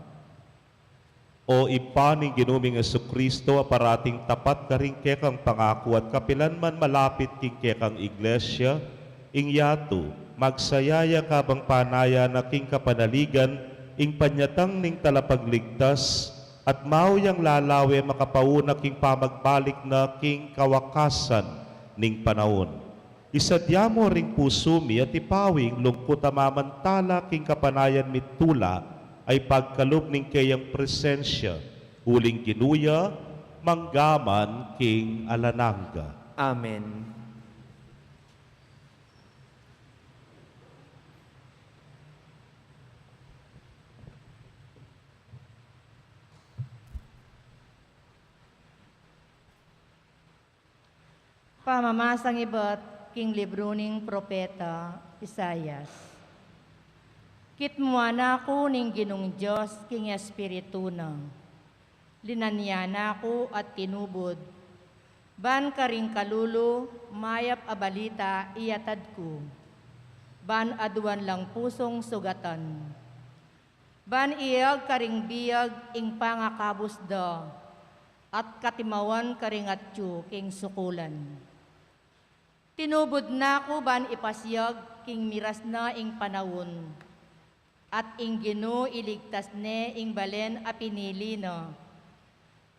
O Ibpa ning Ginu ming Jesucristo, a parating tapat karing kekang pangaku at kapilan man malapit king kekang Iglesia, ing yatu, magsaya ya kabang panaya na king kapanaligan ing panyatang ning Talapagligtas, at mau yang lalawe makapauna king pamagbalik na king kawakasan ning panaun. Isadya mu ring pusu mi at ipawi ing lungkut a mamantala king kapanayan mi tula a ipagkalub ning keyang presensya, uling Ginu ya, mangga man king alang angga. Amen. Pamamasang ibat king libru ning propeta Isaias. Kitmuan na ku ning Ginung Dios king Espiritu na. Linan ya na ku at tinubud. Ban karing kalulu, mayap a balita iyatad ku. Ban aduan lang pusung sugatan. Ban iyag karing biag ing pangakabus da, at katimawan karing atyu king sukulan. Tinubud na ku ban ipasyag king miras na ing panaun, at ing Ginu iligtas ne ing balen a pinili na,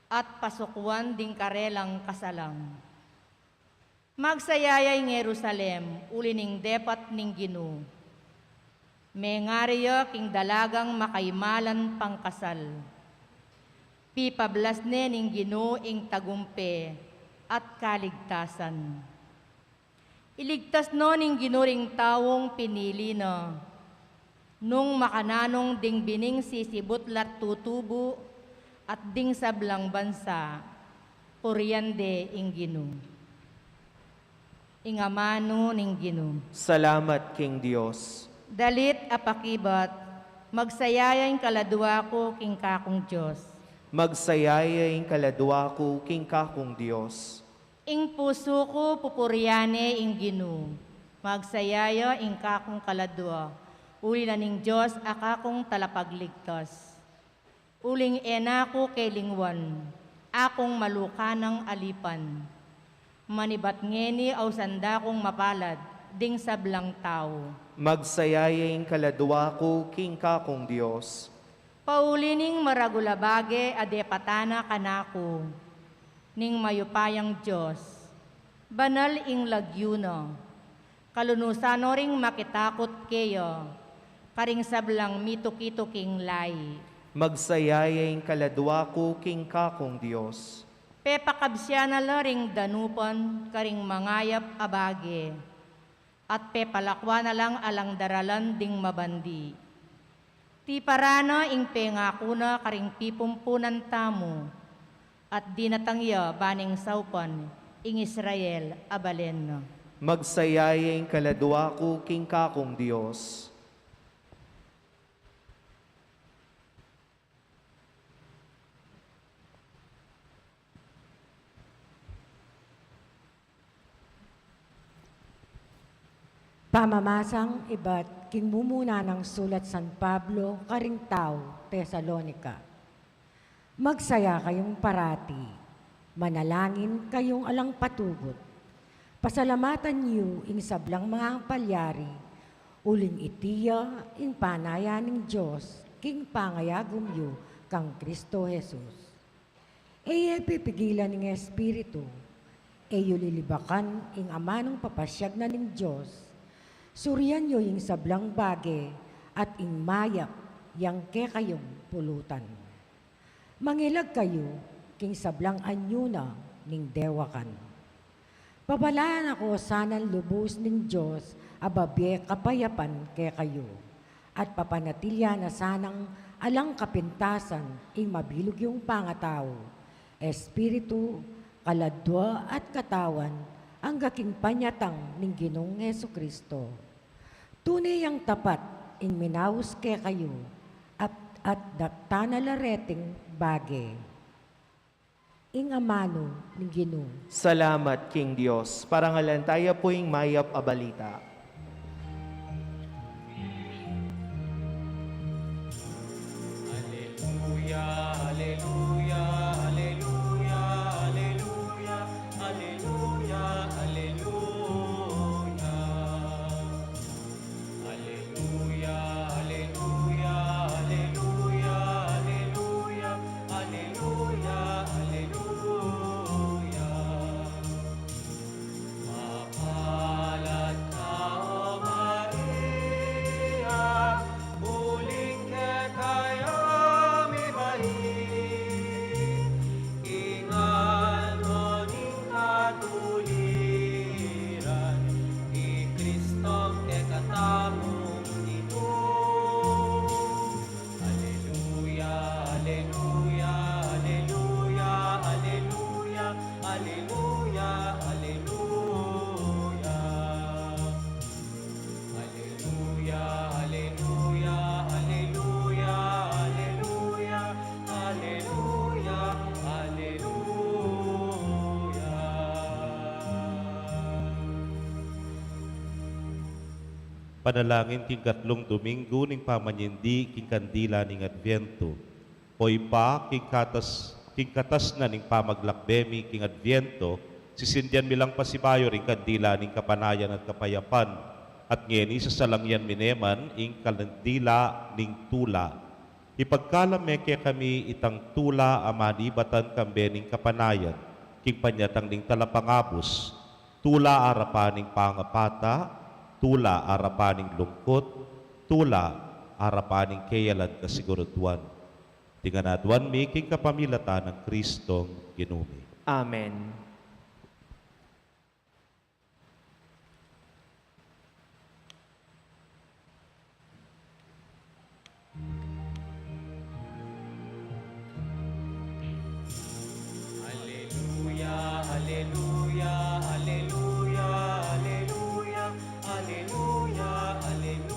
at pasukuan ding karelang kasalang. Magsaya ya ing Jerusalem, uli ning depat ning Ginu. Mengari ya king dalagang makaimalan pangkasal. Pipablas ne ning Ginu ing tagumpe at kaligtasan. Iligtas no ning Ginu ring taung pinili na. Nung makananung ding bining sisibut la't tutubu, at ding sablang bansa, purian de ing Ginu. Ing amanu ning Ginu. Salamat king Dios. Dalit a pakibat Magsaya ya ing kaladua ku king kakung Dios. Magsaya ya ing kaladua ku king kakung Dios. Ing pusu ku pupurian ne ing Ginu. Magsaya ya ing kakung kaladua, uli na ning Dios a kakung talapagligtas. Uling e na ku kelingwan, akung maluka nang alipan. Manibat ngeni ausan da kung mapalad ding sablang tau. Magsaya ya ing kaladua ku king kakung Dios. Pauli ning maragul a bage a depatan na kanaku ning mayupayang Dios, banal ing lagyu na. Kalunusan no ring makitakut keya, karing sablang mituki-tuking lahi. Magsaya ya ing kaladua ku king kakung Dios. Pepakabsian na la ring danupan karing mangayap a bage, at pepalakwan na lang alang daralan ding mabandi. Tiparan na ing pengaku na karing pipumpunan tamu, at dinatang ya ba ning saupan ing Israel a balen na. Magsaya ya ing kaladua ku king kakung Dios. Pamamasang ibat king mumuna nang sulat San Pablo karing tau Tesalonica. Magsaya kayung parati, manalangin kayung alang patugut. Pasalamatan yu ing sablang mangangapalyari, uling iti ya ing panayan ning Dios king pangayagum yu kang Kristo Jesus. E ye pipigilan ning Espiritu, e yu lilibakan ing amanung papasyag na ning Dios. Surian yu ing sablang bage at ing mayap yang kekayung pulutan. Mangilag kayu king sablang anyu na ning dewakan. Pabalaan na ko sanang lubus ning Dios a babie kapayapan kekayu, at papanatilian na sanang alang kapintasan ing mabilug yung pangatau, espiritu, kaladua at katawan, angga king panyatang ning Ginung Jesu-Cristo. Tune yang tapat ing minaus kekayu, at, at daktan na la reting bage. Ing amanu ning Ginu. Salamat king Dios. Parangalan taya pu ing mayap a balita. Aleluya, aleluya, aleluya, aleluya, aleluya, aleluya. Aleluya, aleluya, aleluya, aleluya, aleluya, aleluya. Mapalad ka, O Maria, uling keka ya mibayu ing aldo ning katuliran, i Kristong kekatamung Ginu. Aleluya, aleluya, aleluya, aleluya, aleluya, aleluya. Aleluya, aleluya, aleluya, aleluya, aleluya, aleluya. Panalangin king katlung Domingo ning pamanyindi king kandila ning Adviento. O Ibpa, king katas, king katas na ning pamaglakbe mi king Adviento, sisindian mi lang pasibayu ring kandila ning kapanayan at kapayapan, at ngeni sasalangyan mi ne man ing kandila ning tula. Ipagkalam me kekami itang tula a manibatan kambe ning kapanayan, king panyatang ning talapangabus, tula arapan ning pangapata, tula arapan ning lungkut, tula arapan ning keyalan kasiguraduan. Iti ngan aduan mi king kapamilatan nang Kristong Ginu mi. Amen. Aleluya, aleluya, aleluya, aleluya, aleluya, aleluya.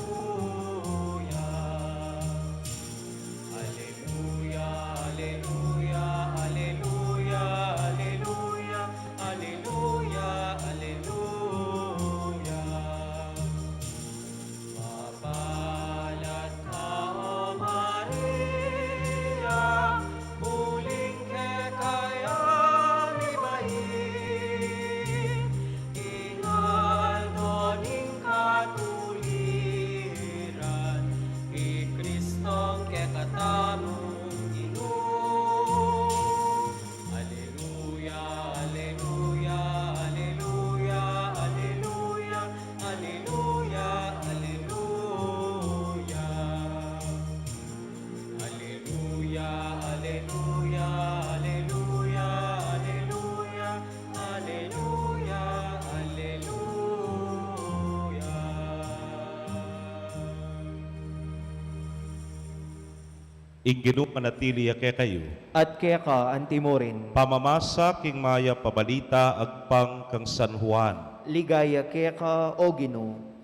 Ing Ginu manatili ya kekayu. At keka antimurin. Pamamasa king mayap a balita agpang kang San Juan. Ligaya keka, O Ginu.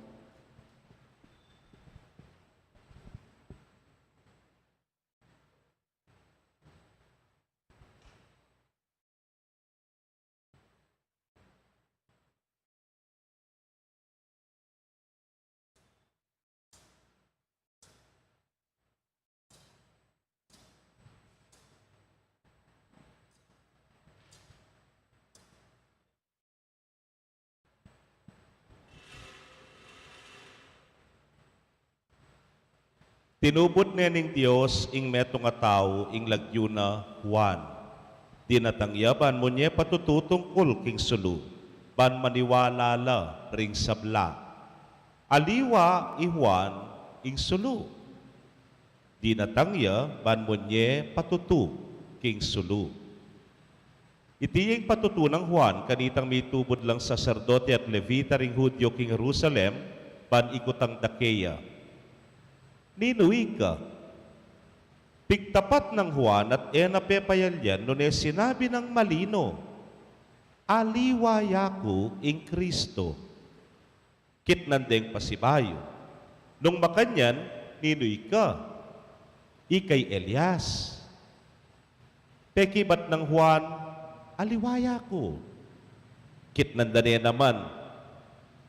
Tinubud ne ning Dios ing metung a tau, ing lagyu na Juan. Dinatang ya ban munye patutu tungkul king sulu, ban maniwala la ring sabla. Aliwa i Juan ing sulu. Dinatang ya ban munye patutu king sulu. Iti ya ing patutu nang Juan kanitang mitubud lang saserdote at Levita ring Judio king Jerusalem, ban ikutang da keya, "Ninu ika?" Pigtapat nang Juan at e na pepayalian nune sinabi nang malino, "Aliwa ya ku ing Kristo." Kitnan deng pasibayu. Nung makanyan, "Ninu ika?" "Ika i Elias." Pekibat nang Juan, "Aliwa ya ku." Kitnan da ne naman,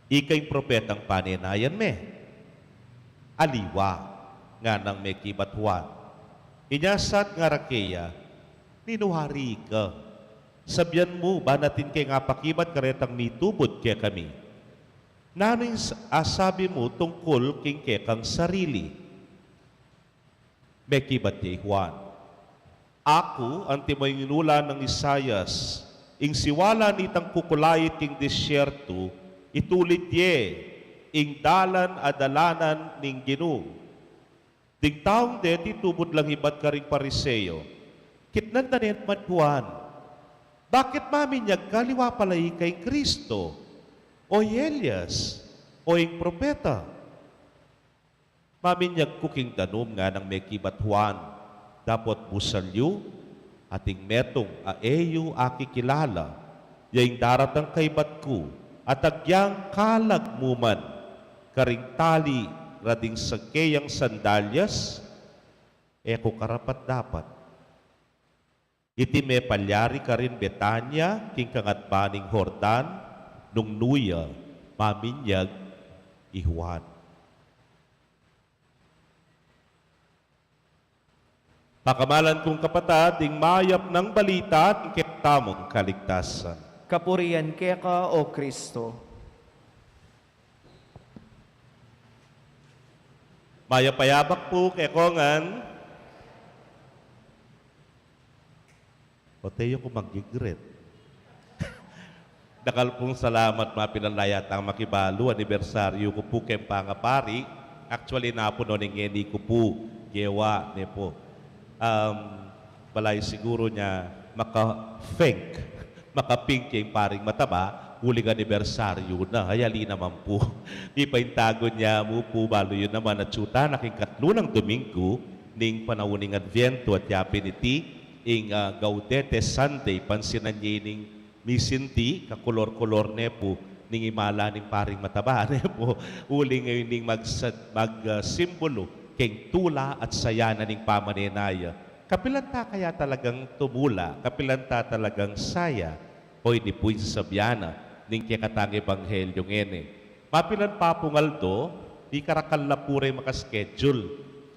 "Ika ing propetang panenayan me?" "Aliwa," nganang mekibat Juan. Inya sa at ngara keya, "Ninu wari ika? Sabian mu ban atin keng apakibat karetang mitubud kekami. Nanu ing s-, asabi mu tungkul king kekang sarili?" Mekibat ya i Juan, "Aku, antimo ing inula nang Isaias, ing siwala nitang kukulait king disyertu, itulit ye ing dalan a dalanan ning Ginu." Ding taung deti tubud lang ibat karing Pariseo. Kitnan da ne naman i Juan, "Bakit maminyag ka? Aliwa pala ika ing Kristo, o i Elias, o ing propeta?" "Maminyag ku king danum," nganang mekibat Juan, "dapot busal yu, ating metung a e yu akikilala, ya ing daratang kaibat ku, at agyang kalag mu man karing tali ra ding sakeyang sandalyas, e ku karapat-dapat." Iti mepalyari karin Betania, king kangatba ning Jordan, nung nu ya maminyag i Juan. Pakamalan kung kapatad, ing mayap nang balita ning ketamung kaligtasan. Kapurian keka, O Kristo. Mayap a yabak pu kekongan. O, teyu ku mag-greet. Dakal pung salamat, mapilan la yatang makibalu, anibersaryu ku pu keng pangapari. Actually, napunong ngeni ku pu gewa, ne pu. Um, balay siguru nya maka-pink, maka-pink ya ing paring mataba, uling anibersaryu na, ay ali naman pu. Mipaintagun ya mu pu, balu yu naman, atyu tana king katlu nang Dominggu ning panaun ning Adviento, at yapin iti ing, ah, Gaudete Sunday, pansinan ye ning misinti, kakolor-kolor ne pu ning imala ning paring mataba, ne pu. Uling ngeni ning magsa-, mag, ah, simbulu keng tula at saya na ning pamanenaya. Kapilan ta kaya talagang tumula? Kapilan ta talagang saya? Hoy, ini pu ing sasabian na ning kekatang ebanghelyo ngeni. Mapilan pa pung aldo, mikarakal la pu reng maka-schedule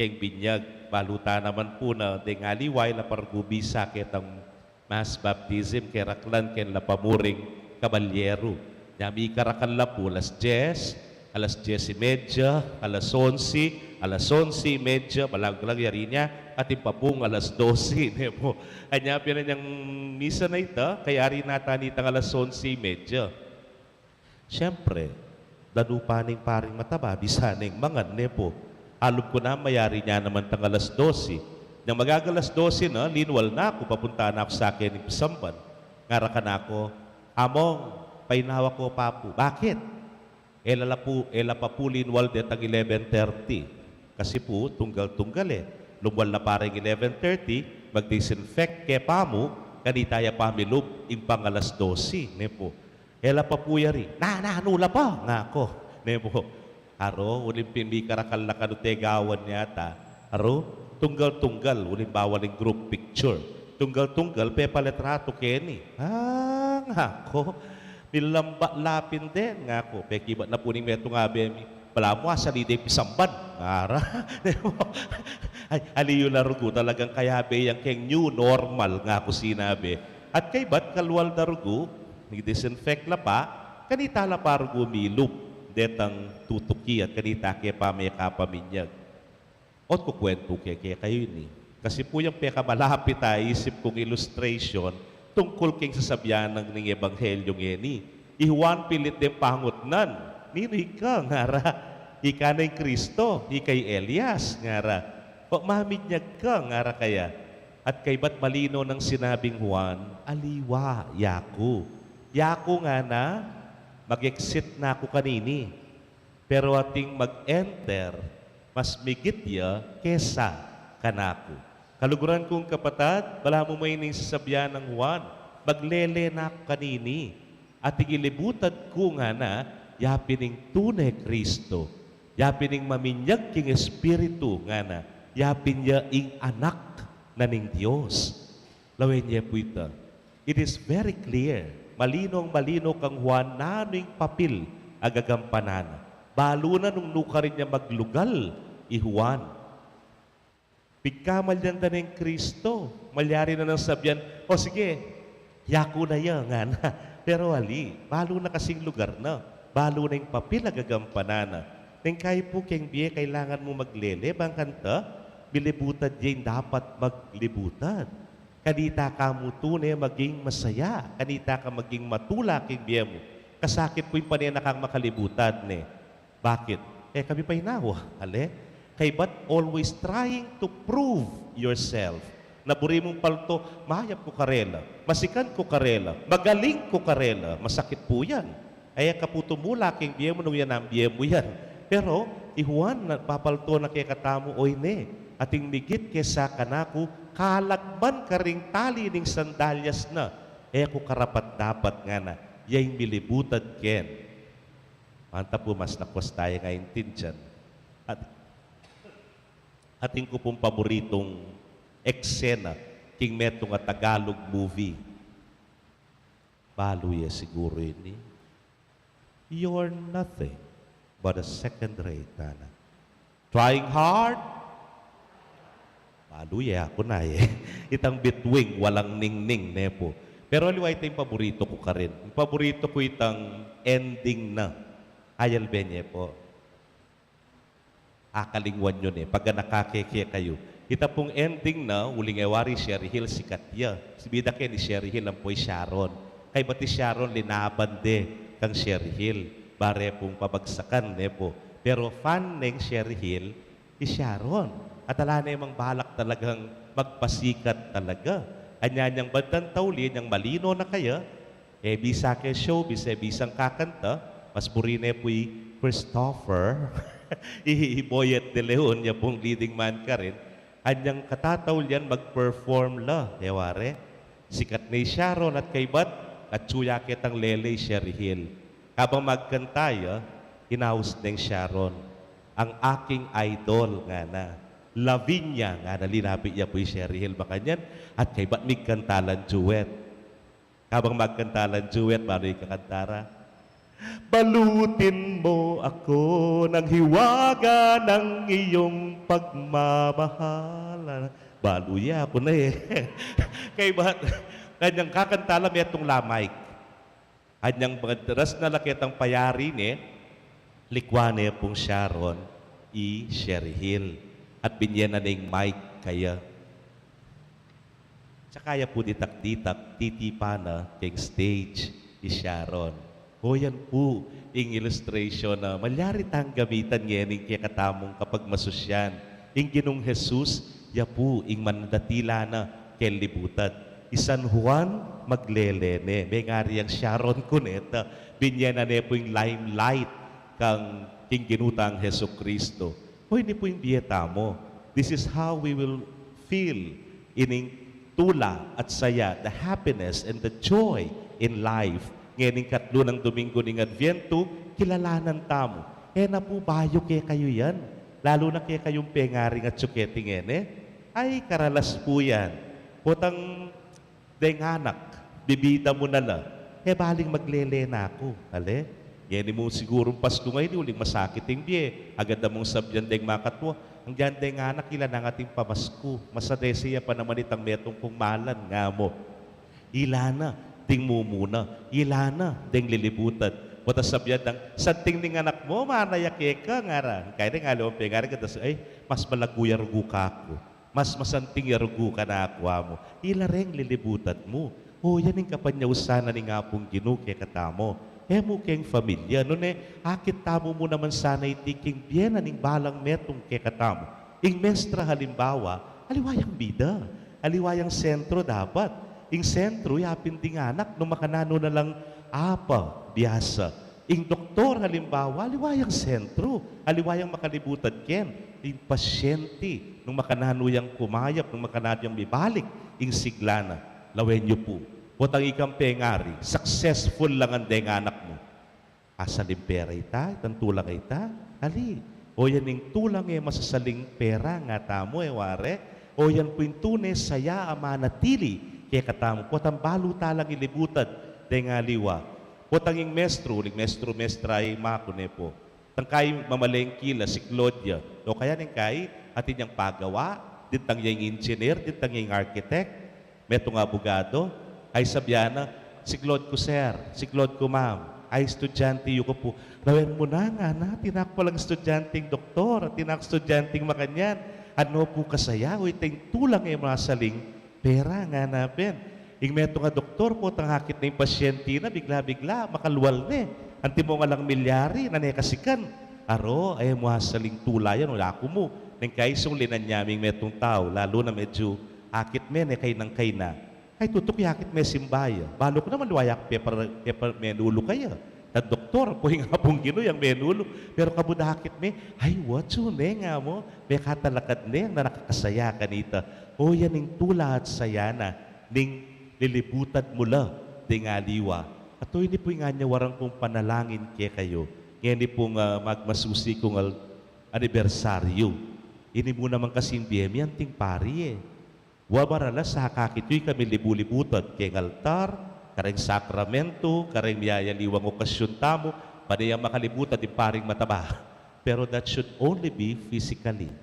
keng binyag. Balu ta naman pu na deng aliwa e la pa rugu bisa ketang mass baptism, keraklan keng la pa mu ring kabalyeru. Nya mikarakal la pu alas dyes, alas dyes y media, alas onse, alas onse y media, balu lang yari nya, atin pa pung alas dose, ne pu. Anya pin inyang misa na ita, kayari na ta nitang alas onse y media. Siyempre, danu pa ning paring mataba, bisa neng mangan, ne pu. Alub ku na, mayari nya naman tang alas dose. Nang mag-alas dose na, linwal na ku, papunta na ku sa keni ning pisamban. Ngara kanaku, "Among, painawa ku pa pu." "Bakit?" "E la pu, e la pa pu linwal detang eleven thirty. Kasi pu, tunggal-tunggal e. Lumwal na pa ring eleven thirty, mag-disinfect ke pamu, kanita ya pa milub ing pang alas dose, ne pu. E la pa pu yari, "Na, na, nanu la pa?" ngaku, ne pu. Aro, uling pin mikarakal na kanu te gawan yata. Aro, tunggal-tunggal, uling bawal ing group picture. Tunggal-tunggal, pepalitratu keni. Ah, ngaku. Milamba la pin den, ngaku. Pekibat na pu ning metung abe mi. Balamu asali de pisamban. Ngara. Ay, ali yu la rugu, talagang kayabe yang keng new normal, ngaku sinabi. At kaybat kalwal da rugu, mi-disinfect la pa, kanita la pa rugu milub detang tutuki at kanita ke pa mekapaminyag. Ot kukwentu ke kekayu ini. Kasi pu yang pekamalapit a isip kung illustration tungkul keng sasabian ning ebanghelyo ngeni. I Juan pilit deng pangutnan, "Ninu ika?" ngara. "Ika na ing Kristo, ika i Elias," ngara. "O maminyag ka," ngara kaya. At kaybat malino nang sinabing Juan, "Aliwa, yaku. Yaku ngana, mag-exit na ku kanini. Pero ating mag-enter, mas migit ya kesa kanaku." Kaluguran kung kapatad, balamu mu ining sasabian nang Juan, "Maglele na ku kanini, ating ilibutad ku ngana, yapin ing tune Kristo, yapin ing maminyag king Espiritu ngana, yapin ya ing Anak na ning Dios." Lawen ye pu ita. It is very clear. Malinong-malino kang Juan nanu ing papil a gagampanan na. Balu na nung nukarin ya maglugal i Juan. Pigkamalian da neng Kristo, malyari na nang sabian, "O sige, yaku na ya," ngana. Pero ali, balu na kasing lugar na. Balu na ing papil a gagampanan na. Neng kayu pu keng bie, kailangan mu maglele, bang kanita, milibutad ya ing dapat maglibutad. Kanita ka mu tune maging masaya, kanita ka maging matula king bie mu. Kasakit pu ing pane na kang makalibutad, ne. Bakit? E kami pa inawa, ale? Kaybat always trying to prove yourself. Na buri mung palto, mayap ku karela, masikan ku karela, magaling ku karela, masakit pu yan. Ay, e ka pu tumula king bie mu nung yan ang bie mu yan. Pero, i Juan, na, papalto na kekatamu, "Oy, ne, ating migit kesa kanaku, kalagman karing tali ning sandalyas na. E ku karapat-dapat," ngana, "ya ing milibutad ken." Manta pu mas lakwas taya nga intindian. At, atin ku pung paboritung eksena king metung a Tagalog movie. Balu ye siguru ini. "You're nothing but a second rate," ngana. "Trying hard?" Balu ye, aku na ye. Itang bituin, walang ningning, ne pu. Pero aliwa ita ing paboritu ku karin. Ing paboritu ku itang ending na. Ayal be ne pu. Akalingwan yu ne, pagganaka ke kekayu. Ita pung ending na, uling e wari Sherry Hill, sikat ya. Bida ke ni Sherry Hill, ampo i Sharon. Kaybat i Sharon, linaban de kang Sherry Hill. Bare pung pabagsakan, ne pu. Pero fan neng Sherry Hill, i Sharon. At ala ne mang balak talagang magpasikat talaga. Anya nyang bandang tauli, nyang malino na kaya, e bisa ke showbiz, e bisang kakanta, mas buri ne pu i Christopher, i, i Boyet de Leon, ya pung leading man karin, anyang katataulian mag-perform la, e wari. Sikat ne i Sharon at kaybat, atsu ya ketang lele i Sherry Hill. Kabang magkanta ya, inaus neng Sharon, "Ang aking idol," ngana. "Lavinia," ngana, linapit ya pu i Sherry Hill makanyan, at kaybat migkanta lang duet. Kabang magkanta lang duet, balu ing kakanta ra, "Balutin mo ako ng hiwaga ng iyong pagmamahal." Balu ya, aku na e. Kaybat, anyang kakanta la, metung la mic. Anyang madaras na la ketang payari ne, likwan ne pung Sharon i Sherry Hill, at binye na ning mic kaya. Tsaka ya pu ditak-ditak, titipan na keng stage i Sharon. O, yan pu ing illustration na malyari tang gamitan ngening kekatamung kapagmasusyan. Ing Ginung Jesus, ya pu ing mandatila na keng libutad. I San Juan, maglele ne, mengari yang Sharon Cuneta, binye na ne pu ing limelight kang king Ginu tang Jesucristo. O, ini pu ing bie tamu. This is how we will feel ining tula at saya, the happiness and the joy in life. Ngening katlu nang Domingo ning Adviento, kilalanan tamu. E na pu bayu kekayu yan. Lalu na kekayung pengaring atyu keti ngeni. Ay, karalas pu yan. Potang deng anak, bibida mu na la, e baling maglele na ku, ale? Ngeni mu sigurung Pasku ngeni, uling masakit ing bie, agad da mung sabyan deng makatwa, ang diyan deng anak, ila na nga ating pamasku, masadesi ya pa naman itang metung kung malan, nga mu. Ila na, ding mumuna, ila na, deng lilibutan. Pota sabyan dang, santing ning anak mu, mana ya keka, ngara. Kaya deng aliwang pengari, katas, ay, mas malagu ya rugu kaku. Mas masanting ya rugu kanaku, amu. Ila reng lilibutan mu. O, yan ing kapanyausan na ning Apung Ginu kekatamu. E mu keng familia, nune, akit tamu mu naman sana iti king bie na ning balang metung kekatamu. Ing mestra halimbawa, aliwa yang bida, aliwa yang sentro dapat. Ing sentro, yapin ding anak, nung makananu na lang apa, biasa. Ing doktor, halimbawa, aliwa yang sentro, aliwa yang makalibutan ken, ing pasyente, nung makananu yang kumayap, nung makananu yang mibalik, ing sigla na, lawen yu pu. Potang ikang pengari, successful la ngan deng anak mu. Asaling pera ita, itang tulang ita, ali. O yan ing tulang e masasaling pera ngatamu e ware. O yan pu ing tune saya a manatili kekatamu. Potang balu ta lang ilibutan deng aliwa. Potang ing mestru, uling mestru, mestra, i maku ne pu. Tang kai mamalengki la si Claudia. O kaya ning kai, atin yang pagawa, dintang yang engineer, dintang yang architect, metung abugado, ay sabyan na, si Claude ku, sir, si Claude ku, ma'am, ay estudyante yu ku pu. Lawen mu na ngana, tinak palang estudyanteng doktor, tinak estudyanteng makanyan, ano pu kasaya, o ita ing tulang e masaling pera ngana pin. Ing metung a doktor, potang akit ne ing pasyente na, bigla-bigla, makalwal ne. Antimo nga lang milyari, nane kasikan. Aro, e mu asaling tula yan, o aku mu. Neng kaisung linan ya ming metung tau, lalu na medyu akit me ne kaina-kaina. Ay tutuk ya akit me simbaya. Balu ku naman liwa ya akit pepar, pepar menulu kaya. Tang doktor, pu ing Apung Ginu yang menulu. Pero kabud akit me, ay wa, tune nga mu, mekatalakad ne, na nakakasaya kanita. O yan ing tula at saya na, ning lilibutan mu la, deng aliwa. At o ini pu ing anyawaran kung panalangin kekayu. Ngeni pung, ah, magmasusi kung al-, anibersaryu. Ini mu naman kasing bie mi anting pari e. Wa maralas akakit yu ikami libu-libutan keng altar, kareng sakramentu, kareng miyayaliwang okasyun tamu, pane yang makalibutan ding paring mataba. Pero that should only be physically.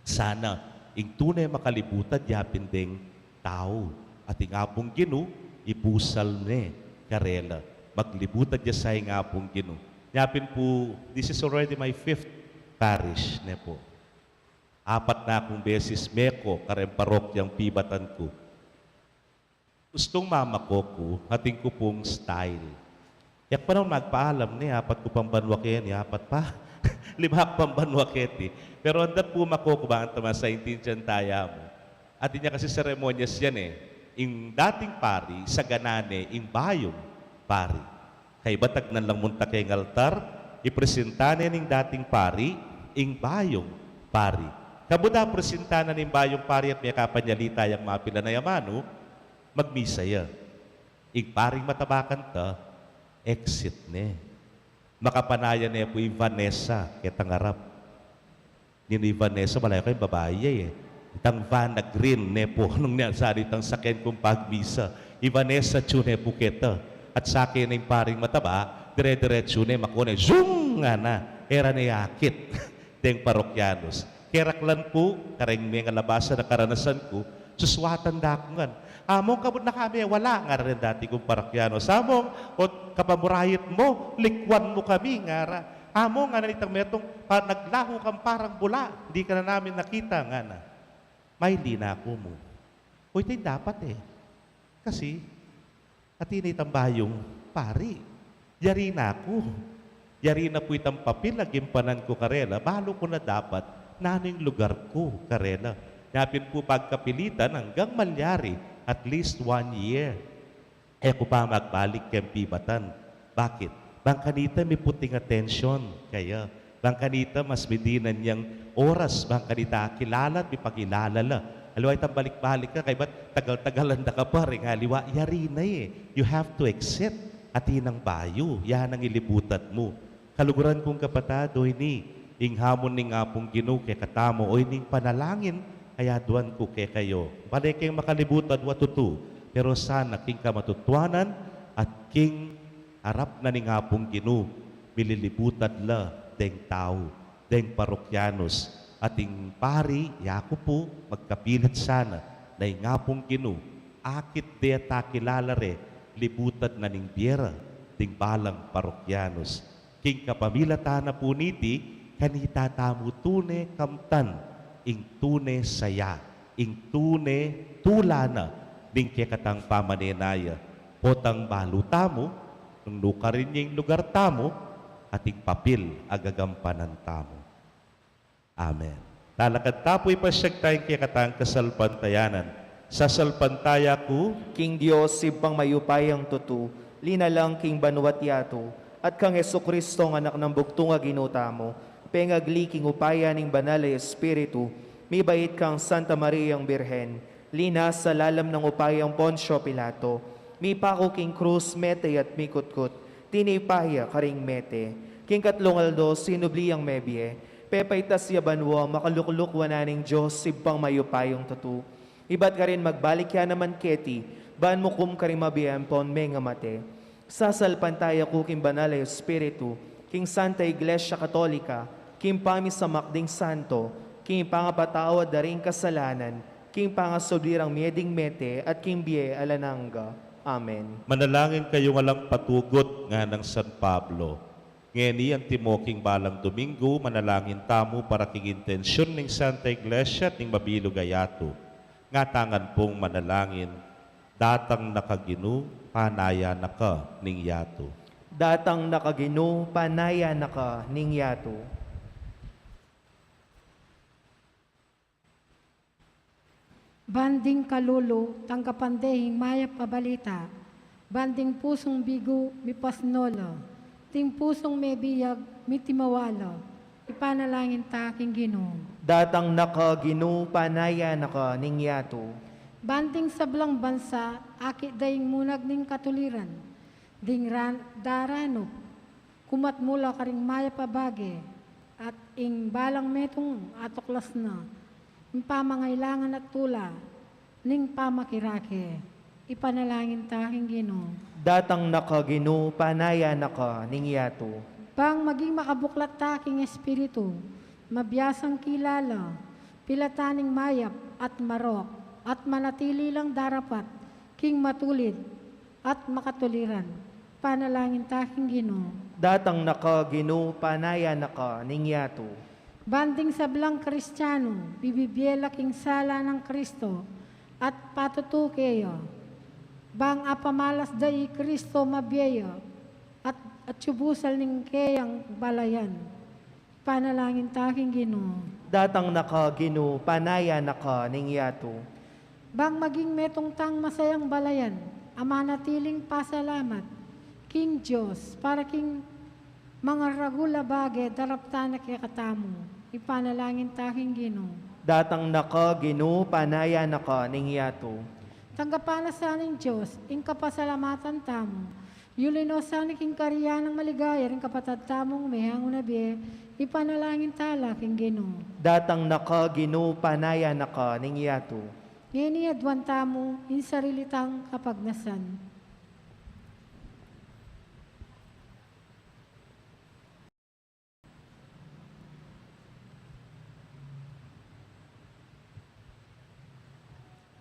Sana, ing tune makalibutan yapin deng tau, at ing Apung Ginu, ibusal ne karela. Maglibutan ya sa ing Apung Ginu. Yapin pu, this is already my fifth parish, ne pu. Apat na kung beses meko kareng parokyang pibatan ku. Ustung mamako ku, atin ku pung style. Yak pa naman magpaalam ne, apat ku pang banua keni, apat pa. Lima ku pang banua keti. Pero andat pu mako ku bang taman sa intindian taya mu. Atin ya kasi seremonyas yan e. Ing dating pari, sagana ne ing bayung pari. Kaybat agnan lang munta keng altar, ipresenta ne ning dating pari, ing bayung pari. Kabud a presenta na ning bayung pari at mekapanyalita yang mapilan a amanu, magmisa ya. Ing paring mataba kanta, exit ne. Makapanayan ne pu i Vanessa, ketang arap. Ninu i Vanessa, malayu kayung babai ya e. Itang van a green ne pu, nung niya salitang saken kung pagmisa. I Vanessa tune pu keta. At sake ne ing paring mataba, dire-diretsu ne, mako ne, zung! Ngana, e ra ne akit deng parokyanus. Keraklan pu, kareng mengalabasa na karanasan ku, suswatan da ku ngan. Among kabud na kami, wala, ngara ning dati kung parokyanus. Among, o kapamurayit mu, likwan mu kami, ngara. Among, ngana nitang metung, pa, naglahu kang parang bula, di ka na namin nakita, ngana. Maili na ku mu. O, ita ing dapat e. Kasi, atin itang bayung pari. Yari na ku. Yari na pu itang papil a gimpanan ku karela, balu ku na dapat nanu ing lugar ku karela. Yapin pu pagkapilitan anggang malyari, at least one year. E ku pa magbalik keng pibatan. Bakit? Bang kanita miputing atensyon kaya. Bang kanita mas midinan yang oras, bang kanita akilala at mipakilala la. Aliwa itang balik-balik ka, kaybat tagal-tagalan da ka pa rin, aliwa, yari na e. You have to accept, atin nang bayu, yan ang ilibutad mu. Kaluguran kung kapatad, o ini, ing hamon ning Apung Ginu kekatamu, o ining panalangin, ayaduan ku kekayu. Bale keng makalibutad wa tutu, pero sana king kamatutuanan at king arap na ning Apung Ginu, mililibutad la deng tau, deng parokyanus, at ing pari, yaku pu, magkapilit sana, na ing Apung Ginu, akit de at akilala re, libutad na ning bie ra, ding balang parokyanus. King kapamilatan na pu niti, kanita tamu tune kamtan, ing tune saya, ing tune tula na, ning kekatang pamanenaya, potang balu tamu, nung nukarin ya ing lugar tamu, at ing papil a gagampanan tamu. Amen. Talakad ta pu, ipasyag taya ing kekatang kasalpantayanan. Sasalpantaya ku king Dios, Ibpang mayupayang tutu, linalang king banua't yatu, at kang Jesucristo, a Anak nang bugtung a Ginu tamu, pengagli king upaya ning Banal a Espiritu, mibait kang Santa Mariang Birhen, linas sa lalam nang upayang Poncio Pilato, mipaku king krus, mete at mikutkut, tinipa ya karing mete. King katlung aldo, sinubli yang mebie, pepaitas ya banua, makalukluk wanan ning Dios, Ibpang mayupayang tutu. Ibat karin magbalik ya naman keti, ban mukum karing mabie ampon mengamate. Sasalpantaya ku king Banal a Espiritu, king Santa Iglesia Katolika, king pamisamak ding santo, king pangapatawad da ring kasalanan, king pangasubli rang mie ding mete, at king bie alang angga. Amen. Manalangin kayung alang patugut, nganang San Pablo. Ngeni antimo king balang Domingo, manalangin tamu para king intensyun ning Santa Iglesia at ning mabilug a yatu. Ngatamu ngan pung manalangin, Datang na ka Ginu, panayan na ka ning yatu. Datang na ka Ginu, panayan na ka ning yatu. Ban ding kalulu, tanggapan de ing mayap a balita. Ban ding pusung bigu, mipasno la. Ding pusung mebiag, mitimawa la. Ipanalangin ta king Ginu. Datang na ka Ginu, panayan na ka ning yatu. Ban ding sablang bansa, akit da ing munag ning katuliran. Ding ran-, daranup, kumat mu la karing mayap a bage, at ing balang metung atuklas na, ing pamangailangan at tula ning pamakirake. Ipanalangin ta king Ginu. Datang na ka Ginu, panayan na ka ning yatu. Bang maging makabuklat ta king espiritu, mabiasang kilala, pilatan ning mayap at marok, at manatili lang darapat king matulid at makatuliran. Panalangin ta king Ginu. Datang na ka Ginu, panayan na ka ning yatu. Ban ding sablang Kristianu, bibibie la king sala nang Kristo, at patutu keya. Bang apamalas da i Kristo mabie ya, at, at atyu busal ning keyang balayan. Panalangin ta king Ginu. Datang na ka Ginu, panayan na ka ning yatu. Bang maging metung tang masayang balayan, a manatiling pasalamat king Dios, para king mangaragul a bage daraptan na kekatamu. Ipanalangin ta king Ginu. Datang na ka Ginu, panayan na ka ning yatu. Tanggapan na sa ning Dios ing kapasalamatan tamu. Yuli no sana king karian nang maligaya ring kapatad tamung mehangu na bie. Ipanalangin ta la king Ginu. Datang na ka Ginu, panayan na ka ning yatu. Ngeni aduan tamu ing sarili tang kapagnasan.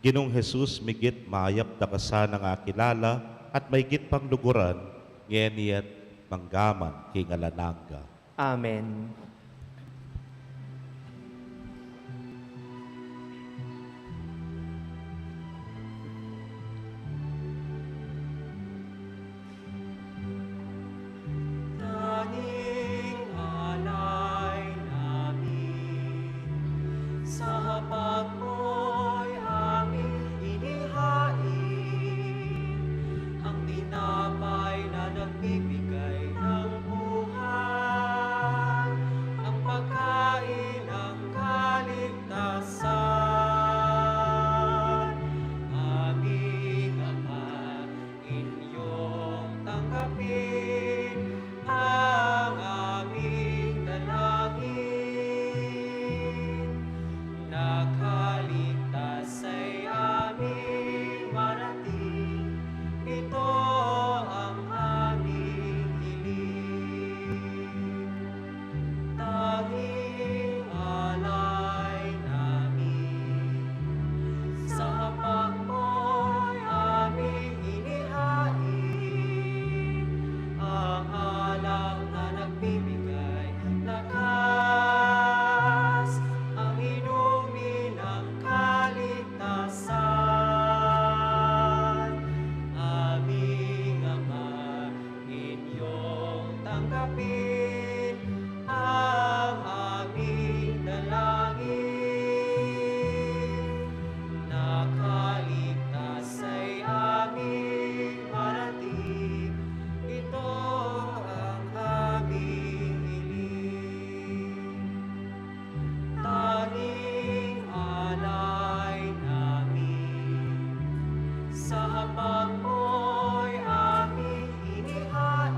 Ginung Jesus, migit mayap da ka sanang akilala, at maigit pang luguran, ngeni at manggaman king alang angga. Amen. Tanging alay namin sa hapag mo'y aming inihain, ang tinapay na nagbibigay ng buhay. Kapin ang aming dalangin, na kaligtas ay aming marating, ito ang aming hiling. Tanging alay namin sa hapag mo'y aming inihain,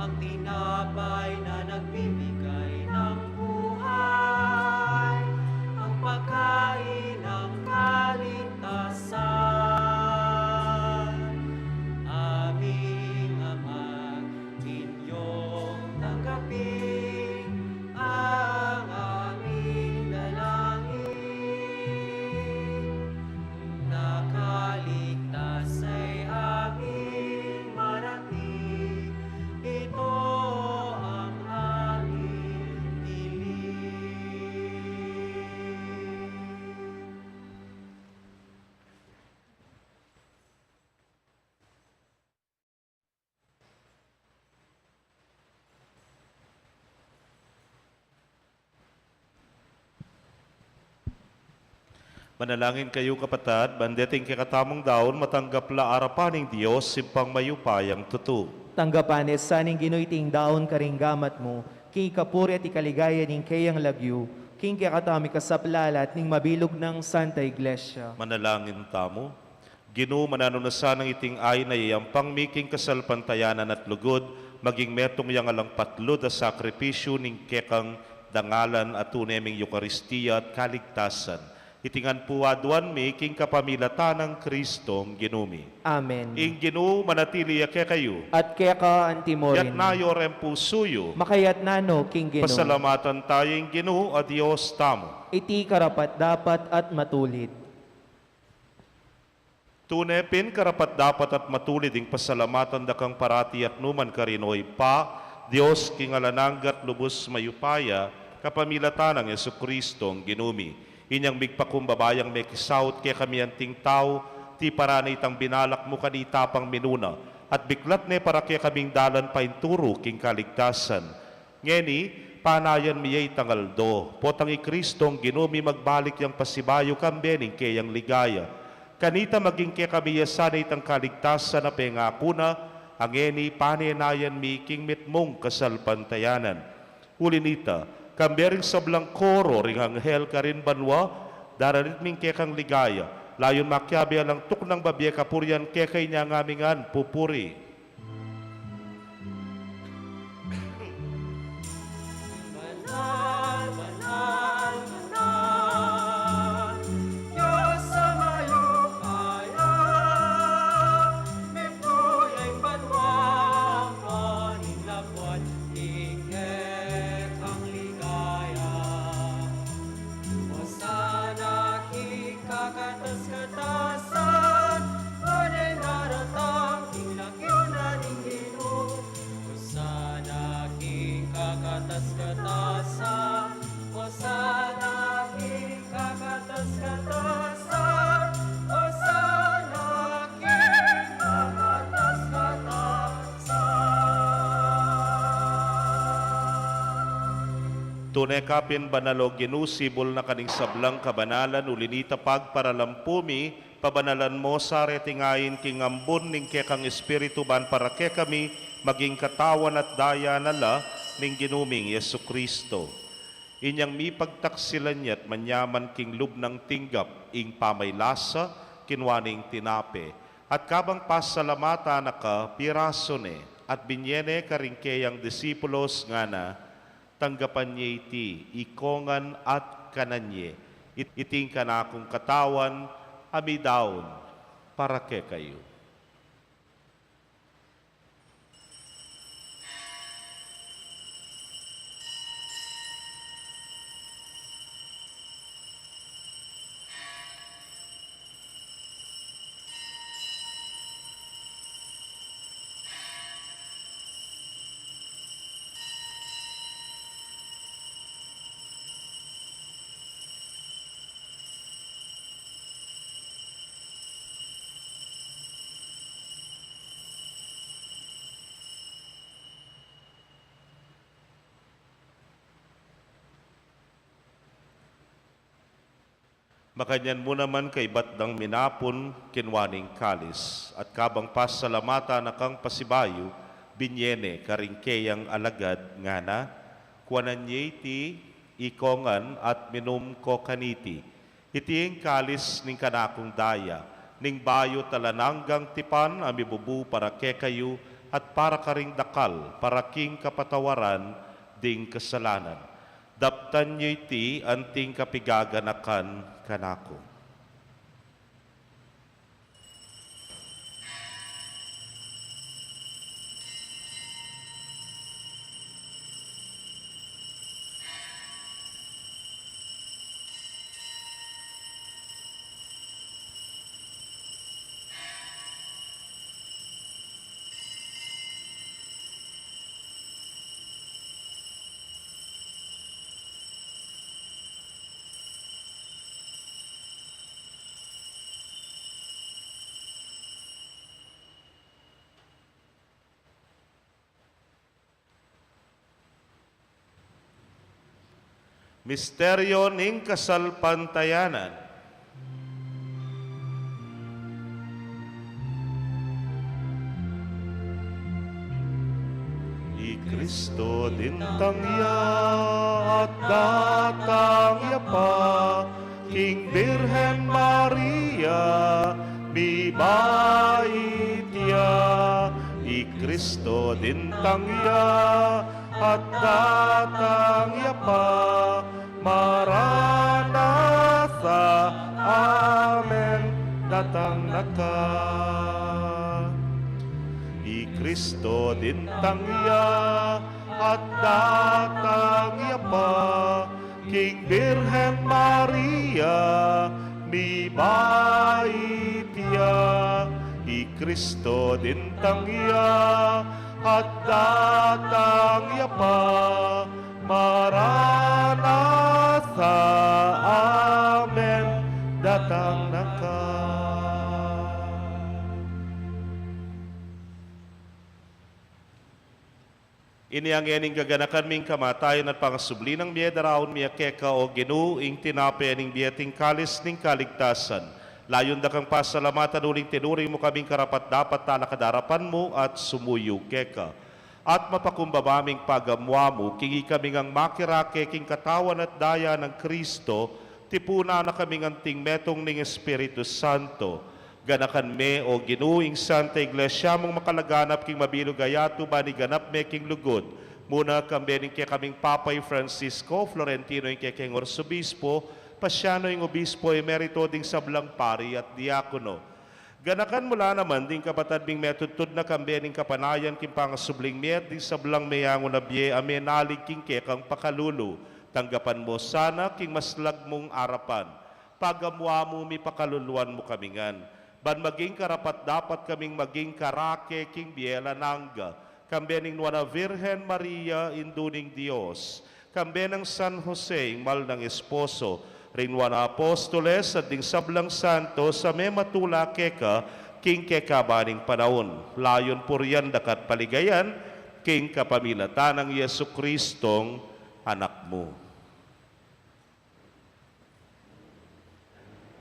ang tinapay na nagbibigay ng buhay, ang pagkain ng kaligtasan. Aming Ama, inyong tanggapin ang aming dalangin, na kaligtas ay aming marating, ito ang aming hiling. Manalangin kayu, kapatad, ban deting kekatamung daun matanggap la arapan ning Dios, Ibpang mayupayang tutu. Tanggapan ne sa ning Ginu iting daun karing gamat mu, king ikapuri at ikaligaya ning keyang lagyu, king kekatamung ikasaplala at ning mabilug nang Santa Iglesia. Manalangin tamu. Ginu, mananu na sanang iting ain a yayampang mi king kasalpantayanan at lugud, maging metung yang alang patlud a sakripisyu ning kekang dangalan a tune ming Eukaristia at kaligtasan. Iti ngan pu aduan mi king kapamilatan nang Kristong Ginu mi. Amen. Ing Ginu manatili ya kekayu. At keka anti mu rin. Itas yu reng pusu yu. Makaitas no king Ginu. Pasalamatan taya ing Ginu a Dios tamu. Iti karapat-dapat at matulid. Tune pin karapat-dapat at matulid ing pasalamatan da kang parati at nu man karin, o Ibpa, Dios king alang angga at lubus mayupaya, kapamilatan nang Jesucristo a Ginu mi. Inyang migpakumbaba yang mekisaut kekami anting tau, tiparan ne itang binalak mu kanita pang minuna, at biklat ne para kekaming dalan painturu king kaligtasan. Ngeni, panayan mi ya itang aldo, potang i Kristong Ginu mi magbalik yang pasibayu kambe ning keyang ligaya. Kanita maging kekami ya sana itang kaligtasan a pengaku na, a ngeni panenayan mi king mitmung kasalpantayanan. Uli nita, kambe ring sablang koro ring anghel karin banua, daralit mi ing kekang ligaya, layun makiabe alang tuknang babie kapurian keka, inya ngan mi ngan pupuri. Banal, banal, banal, Dios a mayupaya, mipnu ya ing banua, ampon ing labuad king kekang ligaya. Osana king kakatas-katasan, o neng daratang king lagyu na ning Ginu. Osana king kakatas-katasan, Osana king kakatas-katasan, Osana king kakatas-katasan. Tune ka pin banal, o Ginu, sibul na ka ning sablang kabanalan, uli nita pagparalampu mi, pabanalan mo sa reting ain king ambun ning kekang Espiritu ban para kekami maging katawan at daya na la ning Ginu ming Jesucristo. Inyang mipagtaksilan ya't manyaman king lub nang tinggap ing pamaylasa, kinua ne ing tinape, at kabang pasalamatan na ka, pirasu ne, at binye ne karing keyang disipulos, ngana: Tanggapan ye iti ikongan at kanan ye. It-, iti ing kanakung katawan a midaun para kekayu. Makanyan mu naman kaibat dang minapun, kinua ne ing kalis, at kabang pasalamatan na kang pasibayu, binye ne karing keyang alagad, ngana: Kuanan ye iti, ikong ngan, at minum ko kaniti. Iti ing kalis ning kanakung daya, ning bayu at alang anggang tipan, a mibubu para kekayu at para karing dakal, para king kapatawaran ding kasalanan. Daptan yu iti anting kapigaganakan kanaku. Misteryo ning kasalpantayanan. I Kristo dintang ya at datang ya pa king Birhen Maria, mibait ya. I Kristo dintang ya at datang ya pa. Maranatha, amen, datang na ka. I Kristo dintang ya at datang ya pa king Birhen Maria, mibait ya. I Kristo dintang ya at datang ya pa. Maranatha, amen, datang na ka. Ini a ngeni ing gaganakan mi ing kamatayan at pangasubli nang mie, daraun mi keka, o Ginu, ing tinape ning bie at ing kalis ning kaligtasan. Layun da kang pasalamatan uling tinuring mu kaming karapat-dapat talakad king arapan mu at sumuyu keka. At mapakumbaba ming pagamuan mu, king ikami ngang makirake king katawan at daya nang Kristo, tipunan na kaming anting metung ning Espiritu Santo. Ganakan me, o Ginu, ing Santa Iglesia mung makalaganap king mabilug a yatu, ban iganap me king lugud. Muna kambe ning kekaming Papa i Francisco, Florentino ing kekeng Arsobispo, Paciano ing Obispo Emerito, ding sablang pari at diakono. Ganakan mu la naman ding kapatad ming metudtud na kambe ning kapanayan king pangasubling mie at ding sablang meyangu na bie a menalig king kekang pakalulu. Tanggapan mu la sana king maslag mung arapan. Pagamuan mu, mipakaluluan mu kami ngan, ban maging karapat-dapat kaming maging karake king bie alang angga, kambe ning Nuan a Virgen Maria, Indu ning Dios, kambe nang San Jose, ing mal nang esposo, ring Nuan a Apostoles, at ding sablang santos a mematula keka king kekaban ning panaun. Layun purian da ka at paligayan, king kapamilatan nang Jesucristong Anak mu.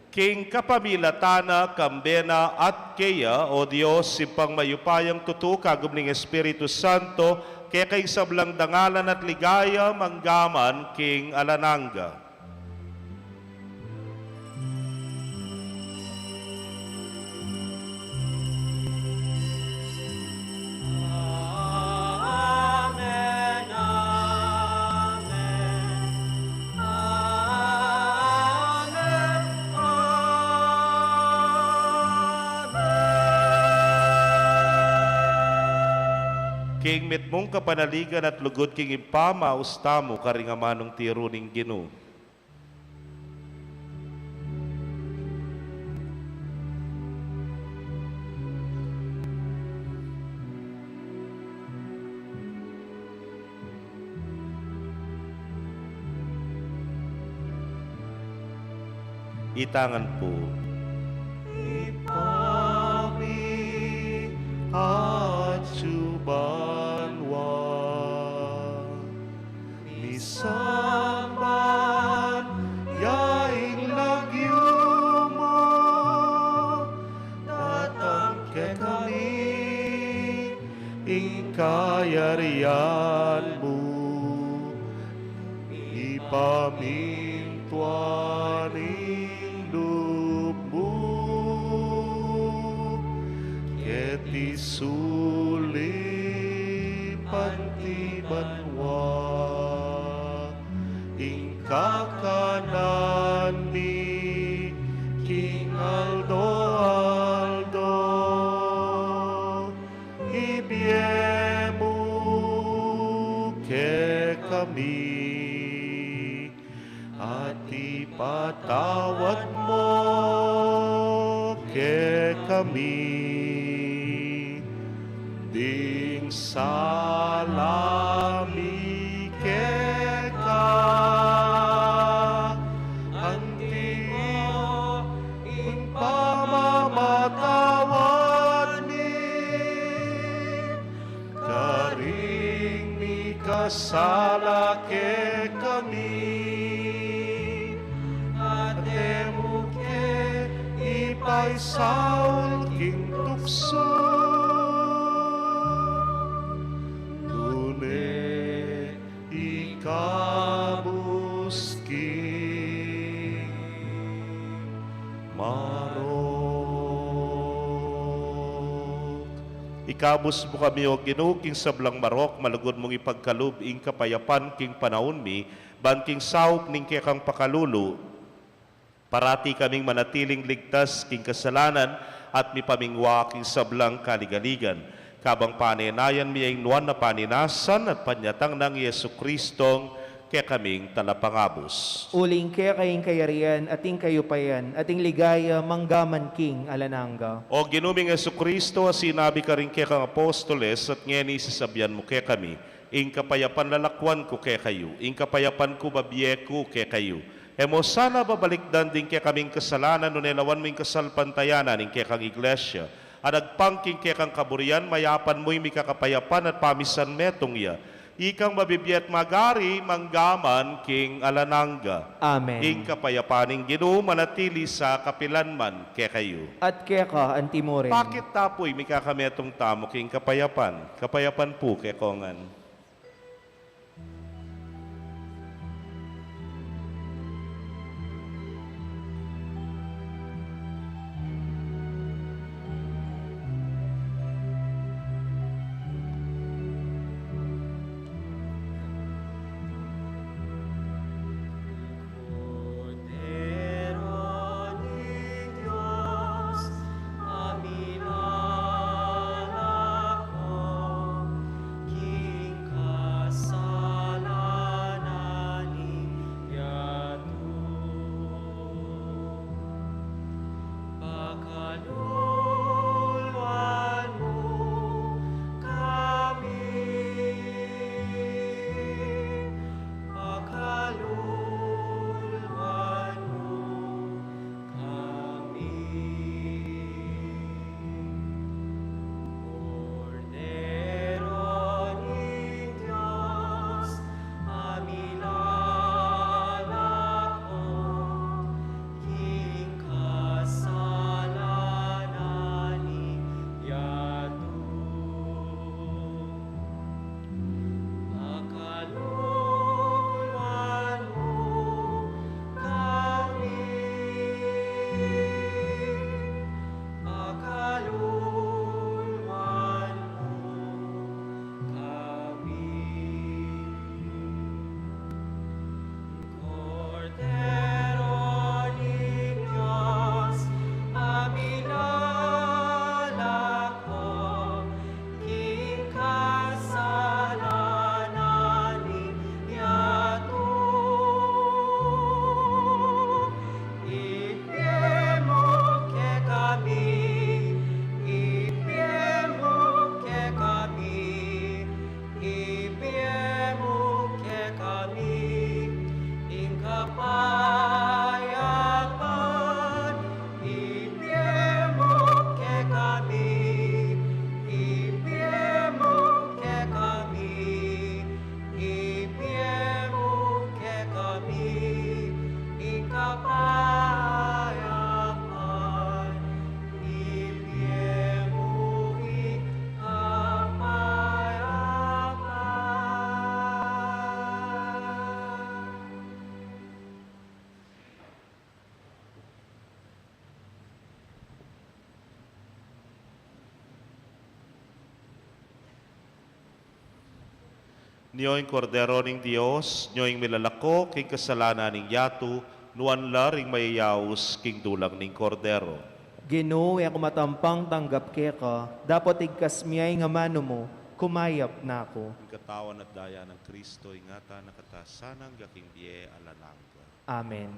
King kapamilatan na, kambe na, at keya, o Dios, Ibpang mayupayang tutu, kagum ning Espiritu Santo, keka ing sablang dangalan at ligaya, mangga man king alang angga. Amen, amen, amen, amen. King mitmung kapanaligan at lugud king Ibpa, maus tamu karing amanung tiru ning Ginu. Itang ngan pu. Ibpa mi, atsu ka banua, misamban ya ing lagyu kayarian mu, ipamintuan ing lub mu keti sulip anti banua. Ing kakanan mi king aldo-aldo ibie mu kekami, at ipatawad mu kekami ding sala mi keka, anti mu ing pamamatawad mi karing mikasala kekami, at e mu ke ipaisaul king tuksu, nune ikabus king marok. Ikabus mu kami, O Ginu, king sablang marok, malugud mung ipagkalub ing kapayapan king panaun mi, ban king saup ning kekang pakalulu, parati kaming manatiling ligtas king kasalanan at mipamingwa king sablang kaligaligan. Kabang panenayan mi ing nuan a paninasan at panyatang nang Jesucristong kekaming Talapangabus. Uling keka ing kayarian, at ing kayupayan, at ing ligaya, manggaman king alang angga. O Ginu ming Jesucristo, a sinabi karing kekang apostoles, at ngeni sasabian mu kekami, ing kapayapan lalakuan ku kekayu, ing kapayapan ku babie ku kekayu. E mu sana babalikdan ding kekaming kasalanan, nune lawan mu ing kasalpantayanan ning kekang Iglesia, at agpang king kekang kaburian, mayapan mu ing mikakapayapan at pamisan metung ya. Ikang mabibie at magari, manggaman king alang angga. Amen. Ing kapayapan ning Ginu manatili sa kapilan man kekayu. At keka antimurin. Pakit ta pu ing mikakametung tamu king kapayapan. Kapayapan pu kekongan. Kordero ning Dios, a milalako king Nyo ing Kordero ning Dios, nyo ing milalako king kasalanan ning yatu, nuan la ring mayayaus king dulang ning Kordero. Ginu, e ku matampang tanggap keka, dapot igkas mu ing amanu mu, kumayap na ku. Ing katawan at daya nang Kristo, ingatan na kata sana angga king bie alang angga. Amen.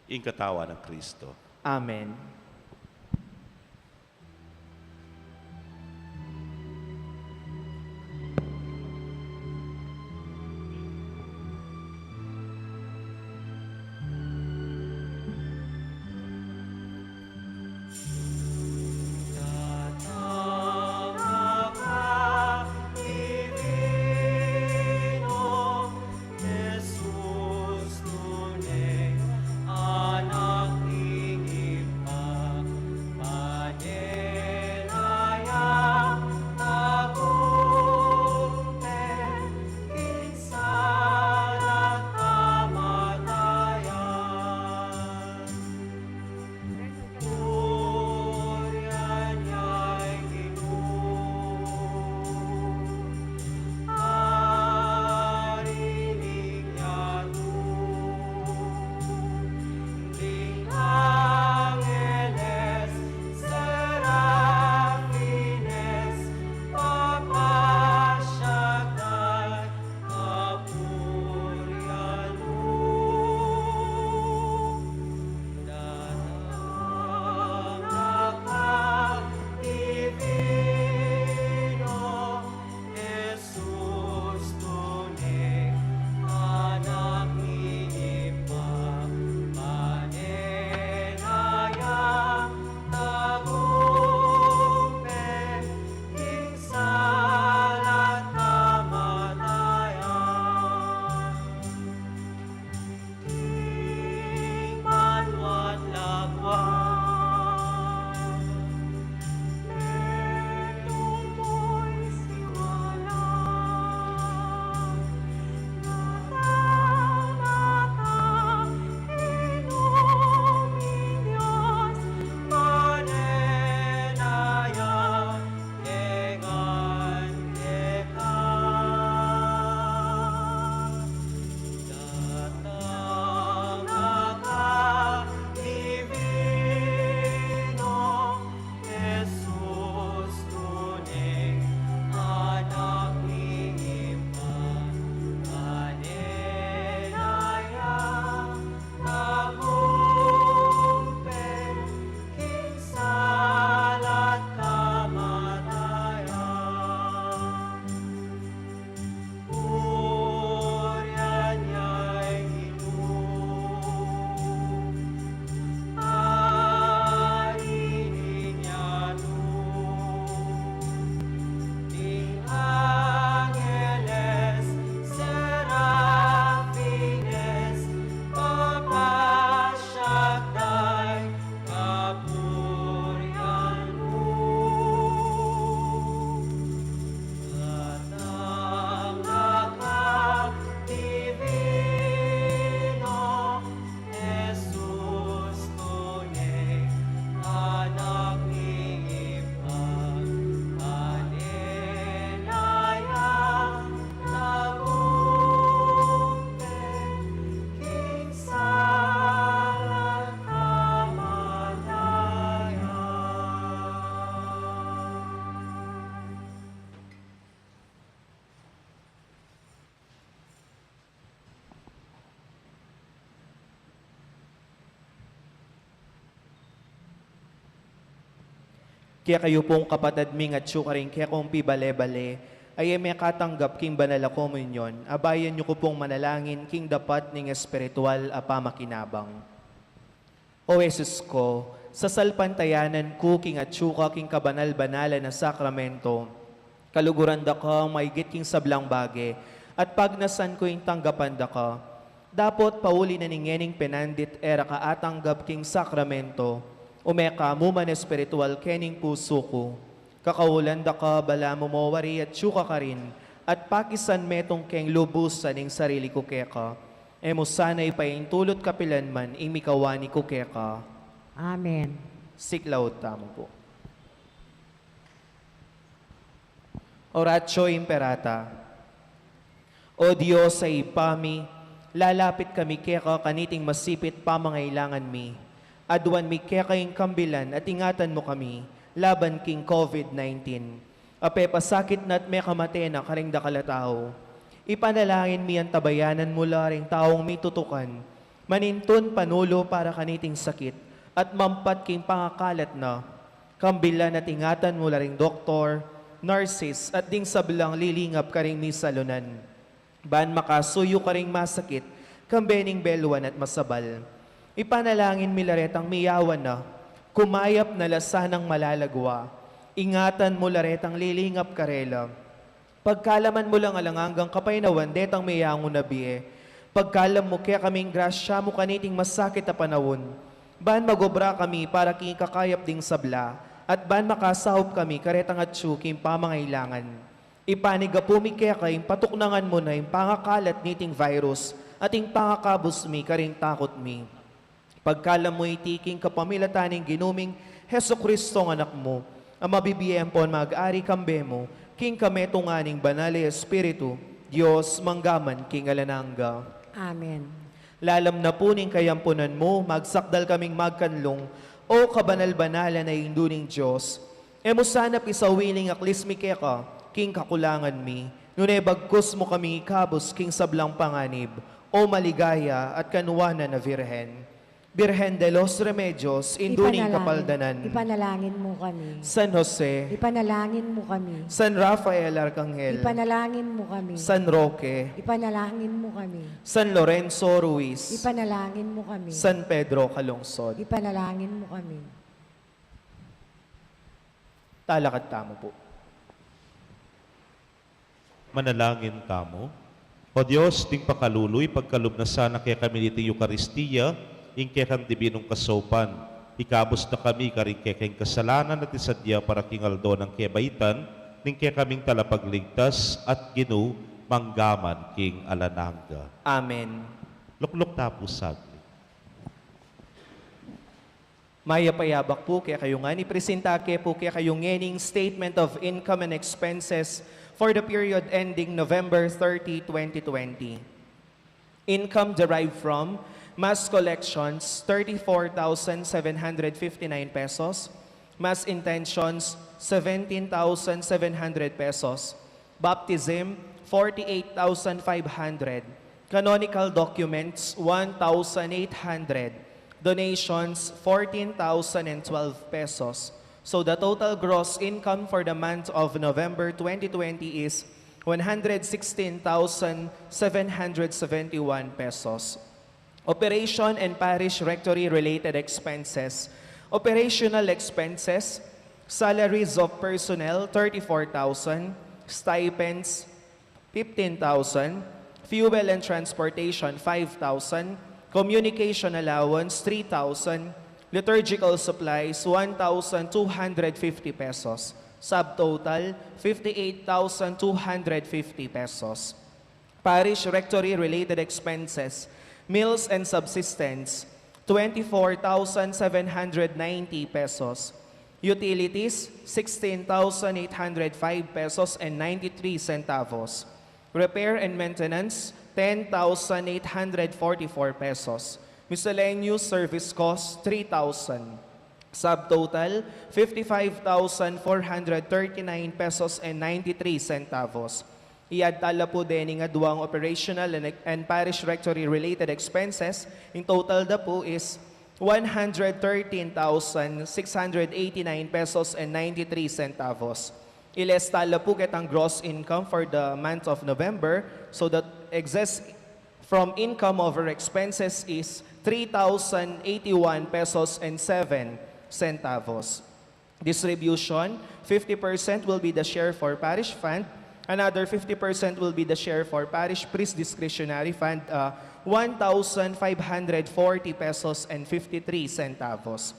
Ing katawan nang Kristo. Amen. Kekayu pung kapatad ming atyu karing kekong pibale-bale, a e mekatanggap king banal a komunyon, abayan yu ku pung manalangin king dapat ning espiritual a pamakinabang. O Jesus ku, sasalpantayanan ku king atyu ka king kabanal-banalan a sakramento, Kaluguran da ka maigit king sablang bage, at pagnasan ku ing tanggapan da ka. Dapot pauli na ning ngening penandit e ra ka atanggap king sakramento, ume ka mu man espiritual kening pusu ku. Kakaulan da ka balamu mo wari atyu ka karin, at pakisan metung keng lubusan ing sarili ku keka. E mu sana ipaintulut kapilan man ing mikawani ku keka. Amen. Siklaud tamu pu. Oratio Imperata. O Dios a Ibpa mi, lalapit kami keka kaniting masipit pamangailangan mi. Aduan mi keka ing kambilan at ingatan mu kami laban king COVID nineteen. A pepasakit na at mekamate na karing dakal a tau. Ipanalangin mi antabayanan mu la ring taung mitutukan, manintun panulu para kaniting sakit, at mampat king pangakalat na. Kambilan at ingatan mu la ring doktor, nurses, at ding sablang lilingap karing misalunan. Ban makasuyu karing masakit, kambe ning belwan at masabal. Ipanalangin mi la retang miyawan na, kumayap na la sanang malalagwa. Ingatan mu la retang lilingap karela. Pagkalaman mu lang alang anggang kapaynawan detang meyangu na bie. Pagkalam mu kekaming grasya mu kaniting masakit a panaun. Ban magobra kami para king kakayap ding sabla, at ban makasaup kami karetang atyu king pamangailangan. Ipanigapu mi keka ing patuknangan mu na ing pangakalat niting virus at ing pangakabus mi karing takut mi. Pagkalam mu iti king kapamilatan ning Ginu ming Jesucristo a Anak mu, a mabibie ampon mag-ari kambe mu, king kametungan ning Banal a Espiritu, Dios, mangga man king alang angga. Amen. Lalam na pu ning kayampunan mu, magsakdal kaming magkanlung, O kabanal-banalan a Indu ning Dios, e mu sana pisawiling aklis mi keka king kakulangan mi, nune bagkus mu kaming ikabus king sablang panganib, O maligaya at kanuanan a Virgen. Virgen de los Remedios, Indu ning Ipanalangin, Kapaldanan. Ipanalangin mu kami. San Jose. Ipanalangin mu kami. San Rafael Arcangel. Ipanalangin mu kami. San Roque. Ipanalangin mu kami. San Lorenzo Ruiz. Ipanalangin mu kami. San Pedro Calungsod. Ipanalangin mu kami. Talakad tamu pu. Manalangin tamu. O Dios, ding pakalulu, ipagkalub na sana kekami niting Eukaristia ing kekang dibinung kasaupan. Ikabus na kami karing kekeng kasalanan at isadya para king aldo nang kebaitan ning kekaming Talapagligtas at Ginu, mangga man king alang angga. Amen. Lukluk ta pu saglit. Mayap a yabak pu kekayu ngan, ipresenta ke pu kekayu ngening Statement of Income and Expenses for the period ending November thirty, twenty twenty. Income derived from mass collections, thirty-four thousand seven hundred fifty-nine pesos. Mass intentions, seventeen thousand seven hundred pesos. Baptism, forty-eight thousand five hundred. Canonical documents, one thousand eight hundred. Donations, fourteen thousand and twelve pesos. So the total gross income for the month of November twenty twenty is one hundred sixteen thousand seven hundred seventy-one pesos. Operation and parish rectory related expenses. Operational expenses, salaries of personnel, thirty-four thousand, stipends, fifteen thousand, fuel and transportation, five thousand, communication allowance, three thousand, liturgical supplies, one thousand two hundred fifty pesos. Subtotal, fifty-eight thousand two hundred fifty pesos. Parish rectory related expenses, meals and subsistence, twenty-four thousand seven hundred ninety pesos. Utilities, sixteen thousand eight hundred five pesos and ninety-three centavos. Repair and maintenance, ten thousand eight hundred forty-four pesos. Miscellaneous service costs, three thousand. Subtotal, fifty-five thousand four hundred thirty-nine pesos and ninety-three centavos. Iad tala pu dening aduang operational and, and parish rectory related expenses, in total da pu is one hundred thirteen thousand six hundred eighty-nine pesos and ninety-three centavos. Iles tala pu ketang gross income for the month of November, so that excess from income over expenses is three thousand eighty-one pesos and seven centavos. Distribution, fifty percent will be the share for parish fund, another fifty percent will be the share for parish priest discretionary fund, uh, one thousand five hundred forty pesos and fifty-three centavos.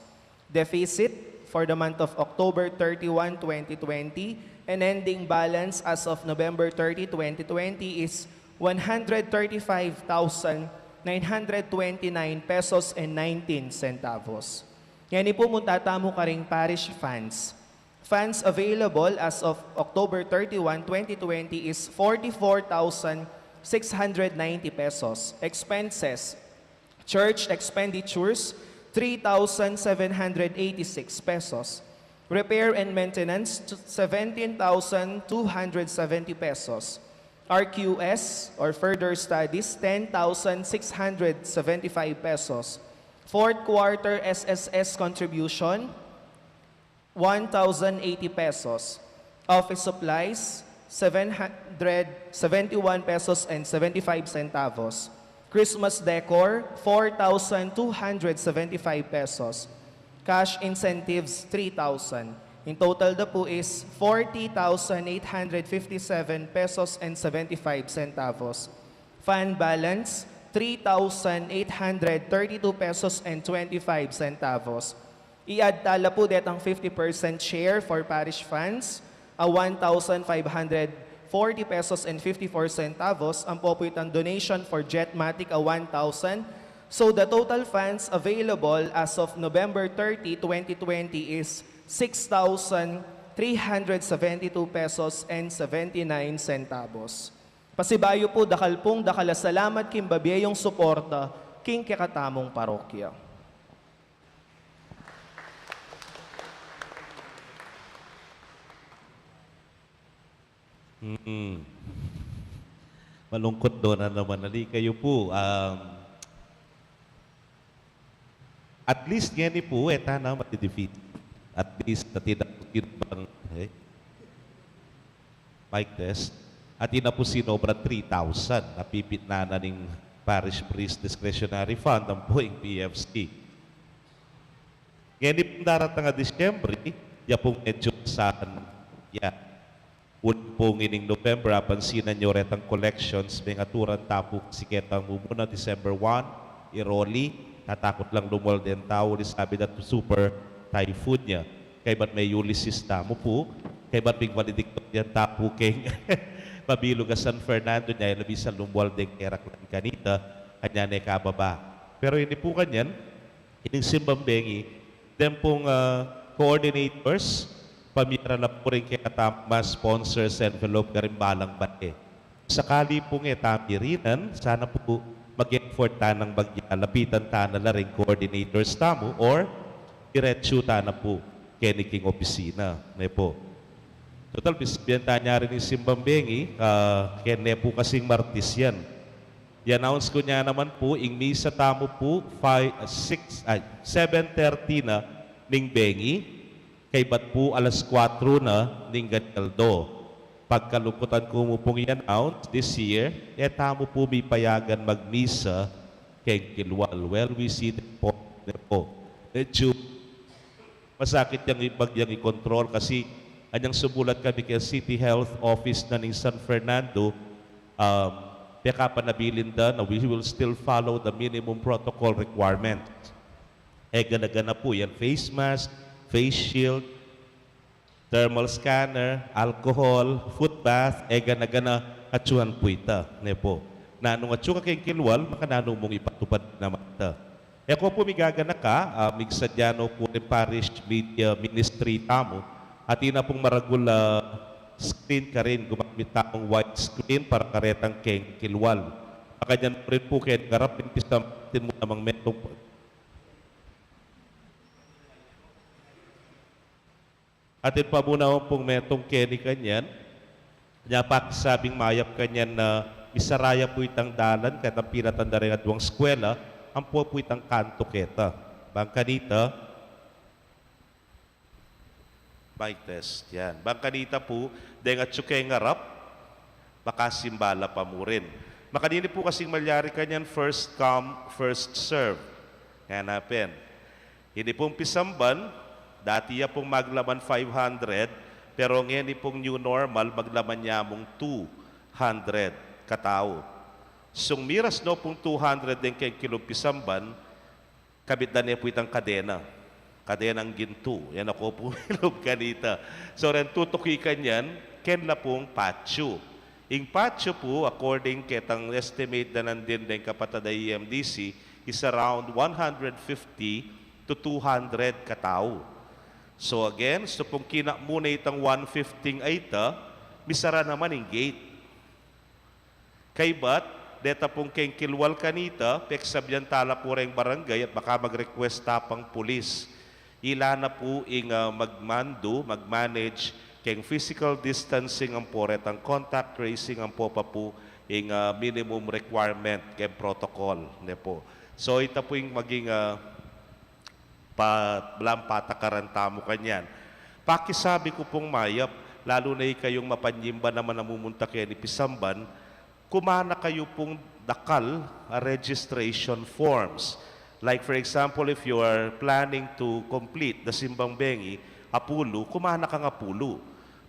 Deficit for the month of October thirty-one, twenty twenty, and ending balance as of November thirty, twenty twenty is one hundred thirty-five thousand nine hundred twenty-nine pesos and nineteen centavos. Ngeni pu, munta tamu karing parish funds. Funds available as of October thirty-one, twenty twenty is forty-four thousand six hundred ninety pesos. Expenses, church expenditures, three thousand seven hundred eighty-six pesos. Repair and maintenance, t-, seventeen thousand two hundred seventy pesos. R Q S or further studies, ten thousand six hundred seventy-five pesos. Fourth quarter S S S contribution, one thousand eighty pesos. Office supplies, seven hundred seventy-one pesos and seventy-five centavos. Christmas decor, four thousand two hundred seventy-five pesos. Cash incentives, three thousand. In total na po is forty thousand eight hundred fifty-seven pesos and seventy-five centavos. Fund balance, three thousand eight hundred thirty-two pesos and twenty-five centavos. I-add tala po detang fifty percent share for parish funds, a one thousand five hundred forty pesos and fifty-four centavos, ampo po itang donation for Jetmatic a one thousand. So the total funds available as of November thirty, twenty twenty is six thousand three hundred seventy-two pesos and seventy-nine centavos. Pasibayu po, dakal pong dakal a salamat king babie yung suporta king kekatamung parokya. Mm. Malungkot do na naman. Ali kayu pu, um, at least ngeni pu, e ta na madidefeat. At least, atin na pu sinubra, eh? Mic test. Atin na pu sinubra three thousand a pipitnan na ning Parish Priest Discretionary Fund ampo ing P F C. Ngeni pung daratang a Disyembre, ya pung medyu saan, ya. Uling pung ining November, apansinan yu retang collections, mengaturan ta pu kasi ketang mumuna December one, i-Rolly, tatakut lang lumual deng tau, uli sabit datu super typhoon ya. Kaybat me-Ulysses tamu pu, kaybat mig valedictorian ta pu keng mabilug a San Fernando, nya e la bisa lumual deng keraklan kanita, kanyan e kababa. Pero ini pu kanyan, ining simbang bengi, deng pung, ah, coordinators, pamyara la pu ring kekatamung sponsors envelope karing balang bale. Sakali pung e ta mirinan, sana pu mag-effort ta nang bagya, lapitan ta na la ring coordinators tamu or diretsu ta na pu keni king opisina, ne pu. Total, pisabian ta na rin ing simbang bengi, ah, kene pu kasing Martes yan. I-announce ku na naman pu, ing misa tamu pu, five, six, ay, seven thirty na ning bengi, kaybat pu alas kuwatro na ning ganyan aldo. Pagkalungkutan ku mu pung i-announce, this year, e tamu pu mipayagan magmisa keng Kilwal. Well, we see the point, ne pu. Medyu masakit yang i-, bagyang i-control kasi anyang sumulat kami keng City Health Office na ning San Fernando, um, pekapanabilin da na we will still follow the minimum protocol requirement. E gana-gana pu yang face mask, face shield, thermal scanner, alcohol, foot bath, e gana-gana, atyuan pu ita, ne pu. Nanu nung atyu ka keng Kilwal, makananu mung ipatupad naman ita. E ko pu migaganaka, ah, migsadya no pu ring parish media ministry tamu, atin na pung maragul a screen karin, gumamit tamung wide screen para karetang keng Kilwal. Makanyan pu rin pu keng arap, ing pisamban mu namang metung Atin pa mu naman pung metung keni kanyan, nya pakisabing mayap kanyan na misara ya pu itang dalan, ketang pinatan da reng aduang eskwela, ampo pu itang kanto keta. Bang kanita, mic test, yan. Bang kanita pu, deng atyu keng arap, makasimba la pa mu rin. Makanini pu kasing malyari kanyan first come, first serve. Ngana pin. Ini pung pisamban, Dati ya pung maglaman five hundred, pero ngeni pung new normal, maglaman ya mung two hundred katau. Sung miras no pung two hundred deng keng kilub pisamban, kabit da ne pu itang kadena. Kadenang gintu. Yan aku pu milub kanita. So, reng tutukikan yan, keng la pung patio. Ing patio pu, according ketang estimate da nandin deng kapatad a E M D C, is around one hundred fifty to two hundred katau. So again, so pung kina mu ne itang one fifty a ita, misara naman ing gate. Kaybat, deta pung keng kilwal kanita, peksabian tala pu reng barangay at baka mag-request ta pang pulis. Ila na pu ing, ah, magmandu, mag-manage keng physical distancing ampo retang contact tracing ampo pa pu ing, ah, minimum requirement keng protocol, ne pu. So, ita pu ing maging, ah, pa-, lang patakaran tamu kanyan. Pakisabi ku pung mayap, lalu na ikayung mapanyimba naman a mumunta keni pisamban, kumana kayu pung dakal a registration forms. Like, for example, if you are planning to complete the simbang bengi, apulu, kumana kang apulu.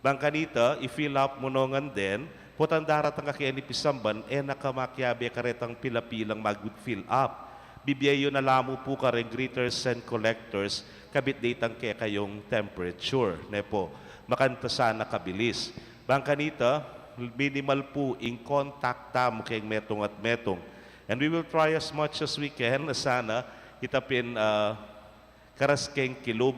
Bang kanita, i-fill up mu no ngan den, potang daratang ka keni pisamban, e na ka makiabe karetang pila-pilang mag-fill up. Bibie yu na la mu pu kareng greeters and collectors, kabit detang kekayung temperature, ne pu. Makanita sana kabilis. Bang kanita, minimal pu ing contact tamu keng metung at metung. And we will try as much as we can, sana ita pin, ah, karas keng kilub,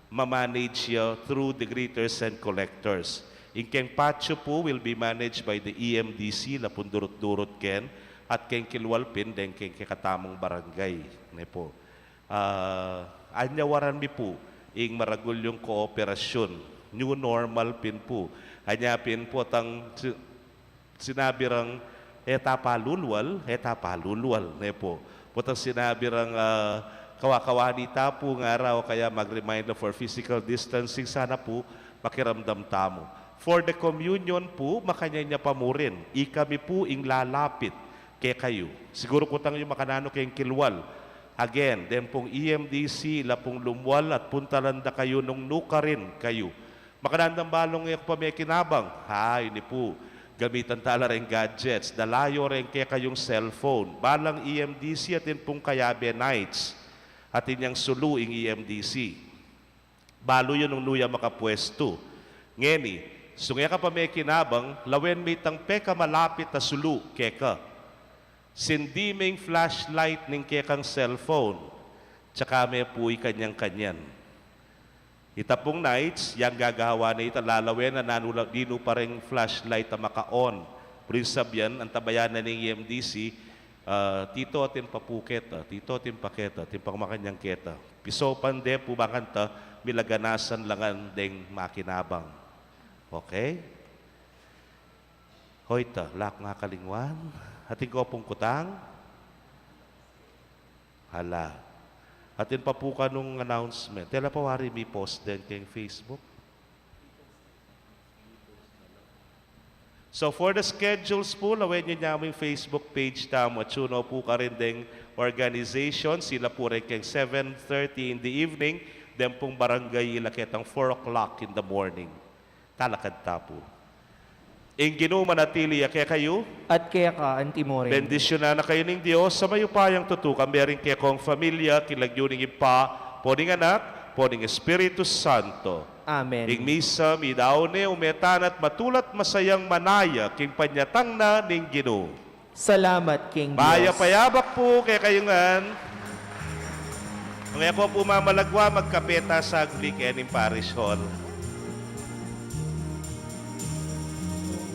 ma-manage ya through the greeters and collectors. Ing keng patio pu will be managed by the E M D C, la pung durut-durut ken, at keng kilwal pin deng keng kekatamung barangay, ne pu. Ah, anyawaran mi pu ing maragul yung kooperasyun. New normal pin pu. Anya pin pu tang si-, sinabi rang, "E ta palulwal, e ta palulwal," ne pu. Potang sinabi rang, ah, kawa-kawani ta pu ngara o kaya mag-reminder for physical distancing, sana pu makiramdam tamu. For the communion pu, makanyan ya pa mu rin. Ikami pu ing lalapit kekayu. Siguru kutang yu makananu keng kilwal. Again, den pung E M D C, ila pung lumwal at puntalan da kayu nung nukarin kayu. Makananu dang balung e ku pa mekinabang. Ay, ini pu, gamitan tala reng gadgets, dala yu reng kekayung cellphone. Balang E M D C atin pung kayabe nights. Atin yang sulu ing E M D C. Balu yu nung nu ya makapuestu. Ngeni, sung e ka pa mekinabang, lawen me itang pekamalapit a sulu keka. Sindi meng flashlight ning kekang cellphone, tsaka me pu ikanyang-kanyan. Ita pung nights, yang gagawa na ita lalawen na nanu la, dinu pa reng flashlight a maka-on. Prin sabian, antabayanan ning E M D C, ah, tito atin pa pu keta, tito atin pa keta, atin pang makanyang keta. Pisopan de pu bakanta, milaganasan la ngan deng makinabang. Okay? Hoy ta, lak nga kalingwan. Atin ko pung kutang? Hala. Atin pa pu kanung announcement. Tela pa wari mi post den keng Facebook. So for the schedules pu, lawen yu namu ing Facebook page tamu, at tune pu karin deng organization, sila pu reng keng seven thirty in the evening, den pung barangay ila ketang four o'clock in the morning. Talakad ta pu. Ing Ginu manatili ya kekayu. At keka anti mo rin. Bendisyunan na kayu ning Dios a mayupayang tutu, kambe ring kekong familia, king lagyu ning Ibpa, ampo ning Anak, ampo ning Espiritu Santo. Amen. Ing misa, midaun ne, ume tana at matula at masayang manaya king panyatang na ning Ginu. Salamat king Dios. Mayap a yabak pu kekayu ngan. Nung e ko pu mamalagwa, magkape ta saglit kening parish hall.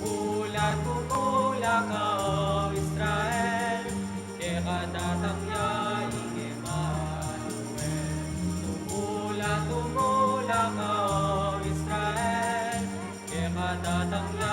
Tumula, tumula ka, O Israel, keka datang ya ing Emanuel. Tumula, tumula ka, O Israel, keka datang ya